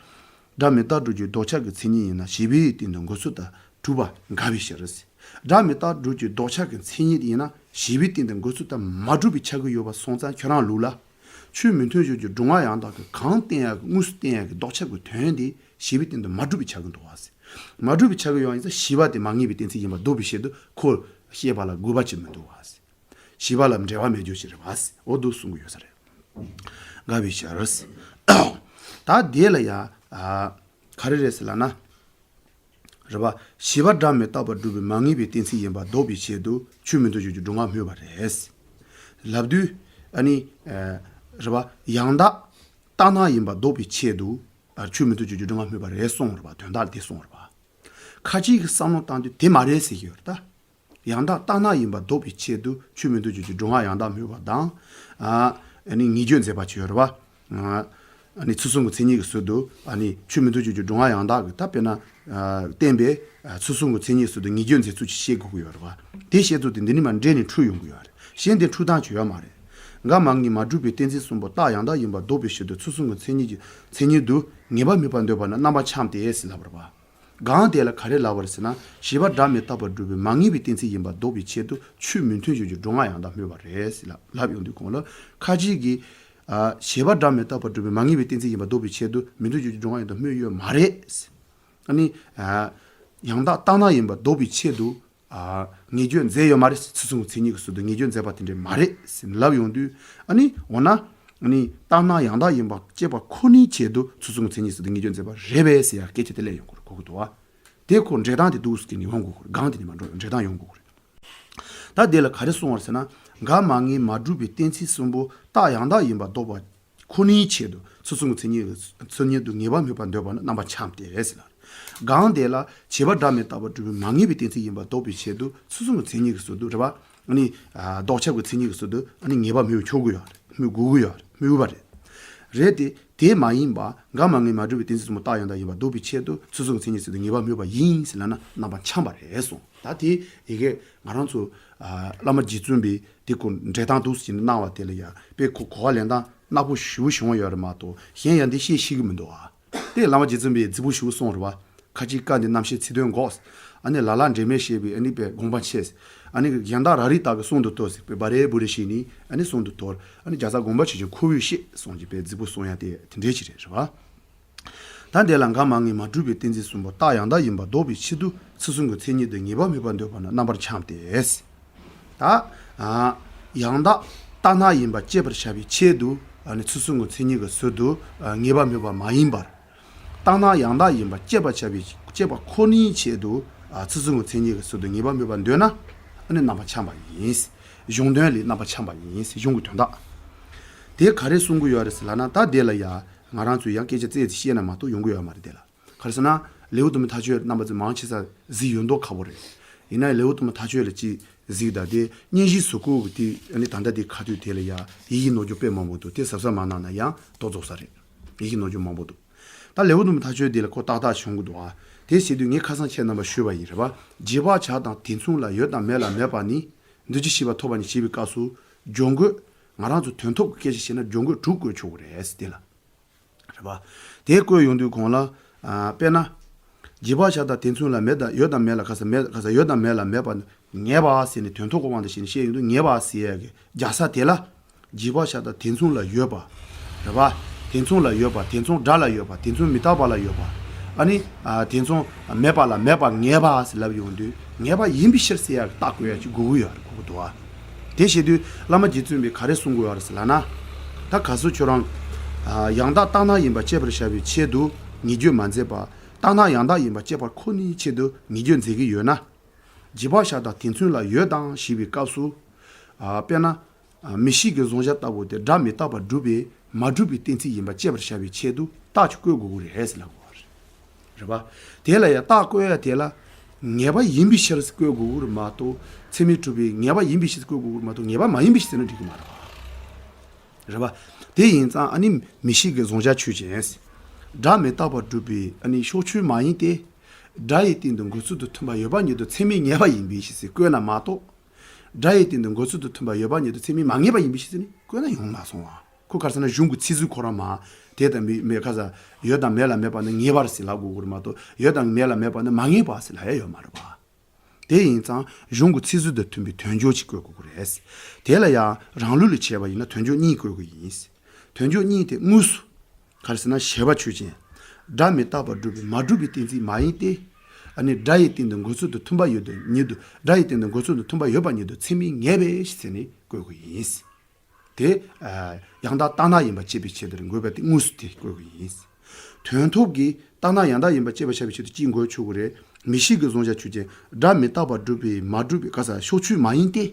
སྒྲ་མི་རྟག་སྒྲུབ་ཀྱི་ལྡོག་ཆ་གི་མཚན་ཉིད་ཡིན་ན་བྱས་པའི་སྟེང་དུ་འགོད་ཚུལ་དང་གྲུབ་པ་འགལ་བའི་ཕྱིར། སྒྲ་མི་རྟག་སྒྲུབ་ཀྱི་ལྡོག་ཆ་གི་མཚན་ཉིད་ཡིན་ན་བྱས་པའི་སྟེང་དུ་འགོད་ཚུལ་དང་མ་གྲུབ་པས་ཁྱབ་ཀྱི་ཡོད་པ་སོང་ཙང་། ཁྱོད་རང་ལུགས་ལ་ཆོས་མི་མཐུན་ཕྱོགས་ཀྱི་སྒྲུབ་ངག་ཡང་དག་གིས་གང་བསྟན་ཡག་གི་དངོས་སུ་བསྟན་ཡག་གི་ལྡོག་ཆ་གི་དོན་དེ་བྱས་པའི་སྟེང་དུ་མ་གྲུབ་པས་ཁྱབ་ཀྱི་འདུག་པ། མ་གྲུབ་པས་ཁྱབ་ཀྱི་ཡོད་པ་ཡིན་ཙང་བྱས་པ་དེ་མ་ངེས་པའི་གཏན་ཚིགས་ཡིན་པ་ལྡོག་པའི་ཕྱིར་དུ་ཁོ་བཤད་པ་ལ་དགོས་པ་ཅིག་མི་འདུག་པ། བྱས་པ་ལ་འབྲེལ་བ་མེད་རྒྱུ་ཞིག་རེད་པ། འོ་འདུག་གསུང་གི་ཡོད་ས་རེད། འགལ་བའི་ཕྱིར། ད་དེ་ལ་ཡ་ཨ་ག་རེ་རེད་ཟེར་ལབ་ན། རེད་པ། བྱས་པ་སྒྲ་མི་རྟག་པར་སྒྲུབ་པའི་མ་ངེས་པའི་གཏན་ཚིགས་ཡིན་པ་ལྡོག་པའི་ཆེད་དུ་ཆོས་མི་མཐུན་ཕྱོགས་ཀྱི་སྒྲུབ་ངག་སྨོས་པ་རེད། ལབ་དུས་ཨ་ནི་ཨ་རེད་པ། ཡང་དག་རྟག་སྣང་ཡིན་པ་ལྡོག་པའི་ཆེད་དུ་ཨ་ཆོས་མི་མཐུན་ཕྱོགས་ཀྱི་སྒྲུབ་ངག་སྨོས་པ་རེད་གསུངས་རེད་པ། དོན་དག་དེ་གསུངས་རེད་པ། ཁ་ཅིག་གིས་བསམ་བློ་བཏང་དུས་དེ་མ་རེད་ཟེར་གྱི་ཡོད་རེད་ད། ཡང་དག་རྟག་སྣང་ཡིན་པ་ལྡོག་པའི་ཆེད་དུ་ཆོས་མི་མཐུན་ཕྱོགས་ཀྱི་སྒྲུབ་ངག་ཡང་དག་སྨོས་པ་དང་། ཨ་ནི་ངེས་བརྗོད་མཛད་པ་ཅིག་ཡོད་རེད་པ། ཨ་ནི་ཚུལ་གསུམ་གྱི་མཚན་ཉིད་ཀྱི་ཚུལ་དུ་ཨ་ནི་ཆོས་མི་མཐུན་ཕྱོགས་ཀྱི་སྒྲུབ་ངག་ཡང་དག་གི་ད་དཔེར་ན་ཨ་བསྟན་པའི་ཨ་ཚུལ་གསུམ་གྱི་མཚན་ཉིད་ཀྱི་ཚུལ་དུ་ངེས་བརྗོད་མཛད་ཚུལ་ཅིག་བཤད་དགོས་ཀྱི་ཡོད་རེད་པ། དེ་བཤད་ཚུལ་དེ་འདི་ནས་མར་འདྲེས་ནས་འཁྲུལ་ཡོང་གི་ཡོད་རེད། གཞན་དེ་འཁྲུལ་སྟངས་ཅིག་ཡོད་མ་རེད། འགལ་མ་ངེས་མ་གྲུབ་པའི་གཏན་ཚིགས་གསུམ་པོ་རྟག་ཡང་དག་ཡིན་པ་ལྡོག་པའི་ཕྱིར་དུ་ཚུལ་གསུམ་གྱི་མཚན་ཉིད་ཀྱི་མཚན་ཉིད་དུ་ངེས་པ་མེད་པར་འདོད་པ་ན་རྣམ་པར་འཁྱམས་ཏེ་ཟེར་ལབ་པ་རེད་པ། གང་དེ་ལ་ག་རེ་ལབ་པ་རེད་ཟེར་ན། བྱས་པ་སྒྲ་མི་རྟག་པར་སྒྲུབ་པའི་མ་ངེས་པའི་གཏན་ཚིགས་ཡིན་པ་ལྡོག་པའི་ཆེད་དུ་ཆོས་མི་མཐུན་ཕྱོགས་ཀྱི་སྒྲོ་སྔགས་ཡང་དག་སྨོས་པ་རེད་ཟེར་ལབ་ལབ་ཡོང་དུས་གོང་ལ། ཁ་ཅིག་གིས། ཨ། བྱས་པ་སྒྲ་མི་རྟག་པར་སྒྲུབ་པའི་མ་ངེས་པའི་གཏན་ཚིགས་ཡིན་པ་ལྡོག་པའི་ཆེད་དུ་མི་མཐུན་ཕྱོགས་ཀྱི་སྒྲོ་སྔགས་ཡང་དག་སྨོས་ཡོད་མ་རེད། ཨ་ནི། ཨ། ཡང་དག་རྟག་སྣང་ཡིན་པ་ལྡོག་པའི་ཆེད་དུ། ཨ། ངེས་བརྗོད་མཛད་ཡོད་མ་རེད། ཚུལ་གསུམ་གྱི་མཚན་ཉིད་ཀྱི་ཟུར་དུ་ངེས་བརྗོད་མཛད་པ་དེ་འདྲ་མ་རེད་ཟེར་ལབ་ཡོང་དུས། ཨ་ནི་འོ་ན། ཨ་ནི་རྟག་སྣང་ཡང་དག་ཡིན་པ་དཔྱད་པ་ཁོ་ནའི་ཆེད་དུ་ཚུལ་གསུམ་གྱི་མཚན་ཉིད་ཟུར་དུ་ངེས་བརྗོད་མཛད་པ་རེད་པས་ཟེར་ཡ་སྐད་ཆ་དེ་སླེབས་ཡོང་གི་རེད། གོ་གི་འདུག་བ། དེ་ཁོ་འགྲེལ་སྟངས་དེ་འདུག་ཟེར་གྱི་ནི་ཡོང་དགོས་གོ་རེད། གང་དེ་ནི་མ་འགྲོ། འགྲེལ་སྟངས་ཡོང་དགོས་གོ་རེད། ད་དེ་ལ་ག་རེ་གསུངས་པ་རེད་ཟེར་ན། འགལ་མ་ངེས་མ་གྲུབ་པའི་གཏན་ཚིགས་གསུམ་པོ་རྟག་ཡང་དག་ཡིན་པ་ལྡོག་པ་ཁོ་ནའི་ཆེད་དུ་ཚུལ་གསུམ་གྱི་མཚན་ཉིད་ཀྱི་མཚན་ཉིད་དུ་ངེས་པ་སྨོས་པར་འདོད་པ་ནི་རྣམ་པ་འཁྱམས་ཏེ་ཟེར་ལ། གང་དེ་ལ་བྱས་པ་སྒྲ་མི་རྟག་པར་སྒྲུབ་པའི་མ་ངེས་པའི་གཏན་ཚིགས་ཡིན་པ་ལྡོག་པའི་ཆེད་དུ་ཚུལ་གསུམ་གྱི་མཚན་ཉིད་ཀྱི་ཟུར་དུ་རེད་པ། ཨ་ནི། ཨ། ལྡོག་ཁྱབ་ཀྱི་མཚན་ཉིད་ཀྱི་ཟུར་དུ་ཨ་ནི་ངེས་པ་སྨོས་ཆོག་གི་ཡོད་རེད། སྨོས་དགོས་ཀྱི་ཡོད་རེད། སྨོས་དགོས་པ་རེད། རེད་དེ། དེ་མ་ཡིན་པ་འགལ་མ་ངེས་མ་གྲུབ་པའི་གཏན་ཚིགས་གསུམ་པོ་རྟག་ཡང་དག་ཡིན་པ་ལྡོག་པའི་ཆེད་དུ་ཚུལ་གསུམ་གྱི་མཚན་ཉིད་ཟུར་དུ་ངེས་པ་སྨོས་པ་ཡིན་ཟེར་ལབ་ན་རྣམ་པ་འཁྱམས་པ་རེད་གསུངས། ད་དེ་ཡི་གེ་ང་རང་ཚོ། ཨ། བླ་མ་རྗེ་བཙུན་པས་དེ་ཁོ་འགྲེལ་སྟངས་འདུག་ཟེར་གྱི་གནང་བ་དེ་ལ་ཡ་དཔེ་ཁོ་གོ་བ་ལེན་སྟངས་སྣ་པོ་ཞེ་པོ་བྱུང་བ་ཡོད་རེད་མ་གཏོགས་གཞན་ཡང་འདི་བཤད་ཤེས་ཀྱི་མི་འདུག་ཨ། དེ་བླ་མ་རྗེ་བཙུན་པས་རྫིག་པོ་ཞེ་པོ་གསུངས་རེད་བ། ཁ་ཅིག་བཀའ་འདི་རྣམ་བཤད་ཚིག་དོན་འགོག་ཨ་ནི་ལ་ལ་འབྲེལ་མེད་བཤད་པའི་ཨ་ནི་དཔེ་དགོངས་པ་ཆེ། ཨ་ནི་གཞན་དག་ར་རི་དག་གི་གསུང་དུ་གཏོར་ཟེར་དཔེ་བ་རེ་བུ་རེ་བཤད་ནི་ཨ་ནི་གསུང་དུ་གཏོར། ཨ་ནི་རྒྱལ་ཚབ་དགོངས་པ་ཆེ་ཆེན་ཁོ་བོས་བཤད་གསུངས་ཀྱི་དཔེ་རྫིག་པོ་གསུང་ཡ་དེ་དེ་འདྲའི་ཅིག་རེད། རེད་བ། ད་འདི་ལ་འགལ་མ་ངེས་མ་གྲུབ་པའི་གཏན་ཚིགས་གསུམ་པོ་རྟག་ཡང་དག་ཡིན་པ་ལྡོག་པའི་ཆེད་དུ་ཚུལ་གསུམ་གྱི་མཚན་ཉིད་དུ་ངེས་པ་སྨོས་པར་འདོད་པ་ནི་རྣམ་པར་འཁྱམས་ཏེ། ད། ཨ། ཡང་དག་རྟག་སྣང་ཡིན་པ་དཔྱད་པར་བྱ་བའི་ཆེད་དུ་ཨ་ནི་ཚུལ་གསུམ་གྱི་མཚན་ཉིད་ཀྱི་ཟུར་དུ་ཨ་ངེས་པ་སྨོས་པ་མ་ཡིན་པར། རྟག་སྣང་ཡང་དག་ཡིན་པ་དཔྱད་པར་བྱ་བའི་དཔྱད་པ་ཁོ་ནའི་ཆེད་དུ་ཨ་ཚུལ་གསུམ་གྱི་མཚན་ཉིད་ཀྱི་ཟུར་དུ་ངེས་པ་སྨོས་པར་འདོད་ན་ཨ་ནི་རྣམ་པ་འཁྱམས་པ་ཡིན། གཞུང་དོན་ལས་རྣམ་པ་འཁྱམས་པ་ཡིན། གཞུང་གི་དོན་དག་དེ་ག་རེ་གསུང་གི་ཡོད་རེད་ཟེར་ལབ་ན། ད་དེ་ལ་ཡ་ང་རང་ཚོས་ཡང་སྐད་ཆ་རྩད་དེ་བཤད་ན་མ་གཏོགས་ཡོང་གི་ཡོད་མ་རེད། དེ་ལ། ག་རེ་ཟེར་ན། ལེའུ་དུ་མ་ཐག་ཆོད་རྣམ་པ་ཚོས་མང་ཆེ་ས་གཟིགས་ཡོད་མདོག་ཁ་པོ་རེད། ཡིན་ན་ལེའུ་དུ་མ་ཐག་ཆོད་ལ་ཅིག་གཟིགས་དང་དེ་སྙན་ཞུའི་གཟུགས་སྐོར་གྱི་དེ་ཨ་ནི་ད་ལྟ་དེ་ཁ་ཐུག་དེ་ལ་ཡ་ཡི་གེ་ནོར་འགྲོ་དཔེ་མང་པོ་འདུག་དེ་གཟབ་གཟབ་མ་གནང་ན་ཡང་ཏོག་ཙམ་ས་རེད། ཡི་གེ་ནོར་འགྲོ་མང་པོ་འདུག་ད་ལེའུ་དུ་མ་ཐག་ཆོད་དེ་ལ་ཁོ་ཏག་ཏག་བྱུང་གི་འདུག་ཨ། དེ་བྱེད་དུས་ངས་ཁ་སང་ཁྱེད་རྣམ་པ་ཞུས་པ་ཡིན། རེད་པ། རྗེས་དཔག་བྱ་དང་དེ་མཚུངས་ལ་ཡོད་དང་མེད་ལ་མེད་པ་ནི། འདུ་བྱེད་ཤེས་པ་ཐོབ་པ་ནི་ཞེས་པའི་སྐབས་སུ་སྦྱོར་འགོད། ང་རང་ཚོ་དོན་ཐོབ་ཀྱི་སྐད་ཆ་བཤད་ན་སྦྱོར་འགོད་དྲུག་བཀོད་ཆོག་གི་རེད་དེ་ལ། རེད་པ། དེ་བཀོད་ཡོང་དུས་གོང་ལ། ཨ། དཔེར་ན། རྗེས་དཔག་བྱ་དང་དེ་མཚུངས་ལ་མེད་དང་ཡོད་དང་མེད་ལ་ག་ས་མེད་ག་ས་ཡོད་དང་མེད་ལ་མེད་པ་ནི་ངེས་པ་ཟེར་ནས་དོན་ཐོབ་ཀྱི་དབང་དུ་བྱས་ནས་བཤད་ཡོང་དུས་ངེས་པ་ཟེར་ཡ་གི་རྒྱག་ས་དེ་ལ། རྗེས་དཔག་བྱ་དང་དེ་མཚུངས་ལ་ཡོད་པ། རེད་པ། དེ་མཚུངས་ལ་ཡོད་པ། དེ་མཚུངས་སྒྲ་ལ་ཡོད་པ། དེ་མཚུངས་མི་རྟག་པ་ལ་ཡོད་པ། ཨ་ནི། ཨ། དེ་མཚུངས་མེད་པ་ལ་མེད་པ་ངེས་པ་ཟེར་ལབ་ཡོང་དུས་ངེས་པ་ཡིན་པའི་ཕྱིར་ཟེར་ཡ་གི་རྟགས་བཀོད་ཡ་ཅིག་དགོས་ཀྱི་ཡོད་རེད། གོ་གི་འདུག་ཨ། དེ་བྱེད་དུས་བླ་མ་རྗེ་བཙུན་པས་ག་རེ་གསུང་དགོས་པ་རེད་ཟེར་ལབ་ན། ད་ག་སུ་ཁྱོད་རང་། ཨ། ཡང་དག་རྟག་སྣང་ཡིན་པ་དཔྱད་པར་བྱ་བའི་ཆེད་དུ་ངེས་བརྗོད་མ་མཛད་པ། རྟག་སྣང་ཡང་དག་ཡིན་པ་དཔྱད་པར་ཁོ་ནའི་ཆེད་དུ་ངེས་བརྗོད་མཛད་ཀྱི་ཡོད་ན། རྗེས་དཔག་བྱ་དང་དེ་མཚུངས་ལ་ཡོད་དང་ཞེས་པའི་སྐབས་སུ། ཨ། དཔེར་ན། ཨ། མིག་ཤེས་ཀྱི་གཟུང་བྱ་ལྟ་བུ་དེ་སྒྲ་མི་རྟག་པར་སྒྲུབ་པའི་མ་གྲུབ་པའི་གཏན་ཚིགས་ཡིན་པ་དཔྱད་པར་བྱ་བའི་ཆེད་དུ་རྟགས་ཅིག་བཀོད་དགོས་ཀྱི་རེད་ཟེར་ལབ་དགོས་པ་རེད། རེད་པ། དེ་ལ་ཡང་རྟགས་བཀོད་ཡ་དེ་ལ་ངེས་པ་ཡིན་པའི་ཕྱིར་བཀོད་དགོས་ཀྱི་རེད་མ་གཏོགས་ཚད་མས་གྲུབ་པའི་ངེས་པ་ཡིན་པའི་ཕྱིར་བཀོད་དགོས་ཀྱི་རེད་མ་གཏོགས་ངེས་པ་མ་ཡིན་པའི་ཕྱིར་ཟེར་ན་འགྲིག་གི་མ་རེད་པ། རེད་པ། དེ་ཡིན་ཙང་ཨ་ནི་མིག་ཤེས་ཀྱི་གཟུང་བྱ་ཆོས་ཅན། སྒྲ་མི་རྟག་པར་སྒྲུབ་པའི་ཨ་ནི་ཕྱོགས་ཆོས་མ་ཡིན་ཏེ། སྒྲ་ཡི་སྟེང་དུ་འགོད་ཚུལ་དང་མཐུན་པ་ཡོད་པ་ཉིད་དུ་ཚད་མས་ངེས་པ་ཡིན་པའི་ཕྱིར་ཟེར་བཀོད་ན་མ་གཏོགས། སྒྲ་ཡི་སྟེང་དུ་འགོད་ཚུལ་དང་མཐུན་པ་ཡོད་པ་ཉིད་དུ་ཚད་མས་མ་ངེས་པ་ཡིན་པའི་ཕྱིར་ཟེར་ནས་བཀོད་ན་ཡོང་མ་སོང་བ། ཁོ་ག་རེ་ཟེར་ན་གཞུང་གི་ཚིག་ཟུར་ཁོ་རང་མ། དེ་དང་མི་མེད་ཁ་ས། ཡོད་དང་མེད་ལ་མེད་པ་ནི་ངེས་པར་ཟེར་ལབ་དགོས་ཀྱི་རེད་མ་གཏོགས་ཡོད་དང་མེད་ལ་མེད་པ་ནི་མ་ངེས་པ་ཟེར་ལབ་ཡ་ཡོད་མ་རེད་པ། དེ་ཡིན་ཙང་གཞུང་གི་ཚིག་ཟུར་དང་མཐུན་པའི་དོན་འཇོག་ཅིག་བཀོད་དགོས་ཀྱི་རེད། དེ་ལ་ཡང་རང་ལུགས་ལ་བྱས་པ་ཡིན་ན་དོན་འཇོག་གཉིས་བཀོད་དགོས་ཡིན། དོན་འཇོག་གཉིས་དེ་དངོས་སུ། ག་རེ་ཟེར་ན་བྱས་པ་ཆོས་ཅན། སྒྲ་མི་རྟག་པར་སྒྲུབ་པའི་མ་གྲུབ་པའི་གཏན་ཚིགས་མ་ཡིན་ཏེ། ཨ་ནི་སྒྲ་ཡི་སྟེང་དུ་འགོད་ཚུལ་དང་མཐུན་པ་ཡོད་དུ་ཉིད་དུ་སྒྲ་ཡི་སྟེང་དུ་འགོད་ཚུལ་དང་མཐུན་པ་ཡོད་པ་ཉིད་དུ་ཚད་མས་ངེས་པའི་ཕྱིར་ཟེར་ནས་བཀོད་དགོས་ཡིན། དེ། ཨ། ཡང་དག་རྟག་སྣང་ཡིན་པ་དཔྱད་པའི་ཆེད་དུ་འགོད་པ་དེ་དངོས་སུ་དེ་བཀོད་དགོས་ཡིན། དོན་ཐོབ་ཀྱི་རྟག་སྣང་ཡང་དག་ཡིན་པ་དཔྱད་པར་བྱ་བའི་ཆེད་དུ་གཅིག་འགོད་ཆོག་གི་རེད། མིག་ཤེས་ཀྱི་གཟུང་བྱ་ཆོས་ཅན། སྒྲ་མི་རྟག་པར་སྒྲུབ་པའི་མ་གྲུབ་པའི་ག་ས་ཕྱོགས་ཆོས་མ་ཡིན་ཏེ།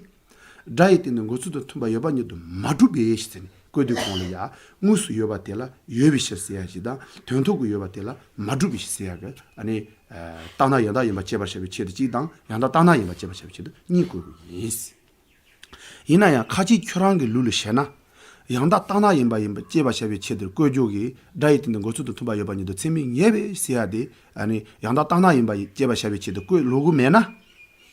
སྒྲ་ཡི་སྟེང་དུ་འགོད་ཚུལ་དང་མཐུན་པ་ཡོད་པ་ཉིད་དུ་མ་གྲུབ་པའི་ཕྱིར་ཟེར་ནས་བཀོད་དུས་གོང་ལ་ཡ། དངོས་སུ་ཡོད་པ་དེ་ལ་ཡོད་པའི་ཕྱིར་ཟེར་ཡ་ཞིག་དང་དོན་ཐོབ་ཀྱི་ཡོད་པ་དེ་ལ་མ་གྲུབ་པའི་ཕྱིར་ཟེར་ཡ་གི་ཨ་ནི། རྟག་སྣང་ཡང་དག་ཡིན་པ་དཔྱད་པར་བྱ་བའི་ཆེད་དུ་གཅིག་དང་ཡང་དག་རྟག་སྣང་ཡིན་པ་དཔྱད་པར་བྱ་བའི་ཆེད་དུ་གཉིས་བཀོད་དགོས་ཡིན། ཡིན་ན་ཡང་ཁ་ཅིག་ཁྱོད་རང་གི་ལུགས་ལ་བྱས་ན། ཡང་དག་རྟག་སྣང་ཡིན་པ་ཡིན་པ་དཔྱད་པར་བྱ་བའི་ཆེད་དུ་བཀོད་རྒྱུ་གི་སྒྲ་ཡི་སྟེང་དུ་འགོད་ཚུལ་དང་མཐུན་པ་ཡོད་པ་ཉིད་དུ་ཚད་མས་ངེས་པའི་ཟེར་ཡ་དེ་ཨ་ནི་ཡང་དག་རྟག་སྣང་ཡིན་པ་དཔྱད་པར་བྱ་བའི་ཆེད་དུ་བཀོད་ལོག་གི་མེད་ན།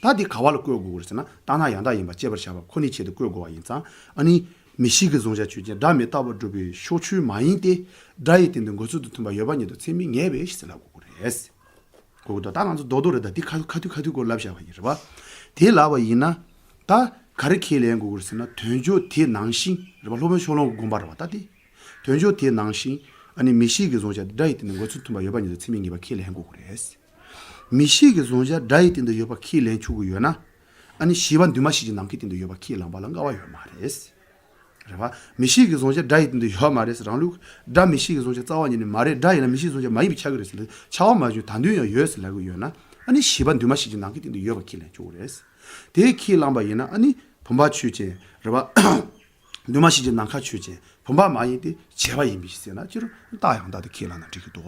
ད་དེ་ག་བ་ལ་བཀོད་དགོས་རེད་ཟེར་ན་རྟག་སྣང་ཡང་དག་ཡིན་པ་དཔྱད་པར་བྱ་བ་ཁོ་ནའི་ཆེད་དུ་བཀོད་དགོས་པ་ཡིན་ཙང་ཨ་ནི། མིག་ཤེས་ཀྱི་གཟུང་བྱ་ཆོས་ཅན། སྒྲ་མི་རྟག་པར་སྒྲུབ་པའི་ཕྱོགས་ཆོས་མ་ཡིན་ཏེ། སྒྲ་ཡི་སྟེང་དུ་འགོད་ཚུལ་དང་མཐུན་པ་ཡོད་པ་ཉིད་དུ་ཚད་མས་ངེས་པའི་ཕྱིར་ཟེར་ལབ་དགོས་རེད། གོ་གི་འདུག་ད་ང་ཚོ་རྡོག་རྡོག་རེད། ད་འདི་ཁ་ཐུག་ཁ་ཐུག་ཁ་ཐུག་སྐོར་ལབ་བཞག་པ་ཡིན་རེད་པ། དེ་ལབ་པ་ཡིན་ན། ད་ག་རེ་ཁས་ལེན་དགོས་ཀྱི་རེད་ཟེར་ན། དོན་བརྗོད་དེ་ནང་བཞིན་རེད་པ། སློབ་དཔོན་ཕྱོགས་གླང་གི་དགོངས་པ་རེད་པ། ད་དེ་དོན་བརྗོད་དེ་ནང་བཞིན། ཨ་ནི་མིག་ཤེས་ཀྱིས་བཟུང་བྱ་སྒྲ་ཡི་སྟེང་དུ་འགོད་ཚུལ་མཐུན་པ་ཡོད་པ་ཉིད་དུ་ཚད་མས་ངེས་པ་ཁས་ལེན་དགོས་ཀྱི་རེད། མིག་ཤེས་ཀྱིས་བཟུང་བྱ་སྒྲ་ཡི་སྟེང་དུ་ཡོད་པ་ཁས་ལེན་ཆོག་གི་ཡོད་ན། ཨ་ནི་ཤེས་པ་འདུས་མ་ཤེས་ཀྱི་ནམ་མཁའི་སྟེང་དུ་ཡོད་པ་ཁས་བླངས་པ་ལ་འགལ་བ་ཡོད་མ་རེད། རེད་པ། མིག་ཤེས་ཀྱིས་བཟུང་བྱ་སྒྲ་ཡི་སྟེང་དུ་ཡོད་མ་རེད་ཟེར། རང་ལུགས་སྒྲ་མིག་ཤེས་ཀྱིས་བཟུང་བྱ་རྩ་བ་ཉིད་ནས་མ་རེད། སྒྲ་ཡིན་ན་མིག་ཤེས་བཟུང་བྱ་མ་ཡིན་པས་ཁྱབ་ཀྱི་རེད་ཟེར་ལ། ཁྱབ་པ་མ་བྱུང་། ད་དུང་ཡང་ཡོད་ཟེར་ལབ་ཀྱི་ཡོད་ན། ཨ་ནི་ཤེས་པ་འདུས་མ་ཤེས་ཀྱི་ནམ་མཁའི་སྟེང་དུ་ཡོད་པ་ཁས་ལེན་ཆོག་གི་རེད། དེ་ཁས་བླངས་པ་ཡིན་ན། ཨ་ནི་བུམ་པ་ཆོས་ཅན། རེད་པ། འདུས་མ་ཤེས་ཀྱི་ནམ་མཁའ་ཆོས་ཅན། བུམ་པ་མ་ཡིན་ཏེ། བྱས་པ་ཡིན་པས་ཟེར་ན། སྤྱིར་རྟགས་ཡང་དག་དེ་ཁས་བླངས་ན་འགྲིག་གི་འདུག་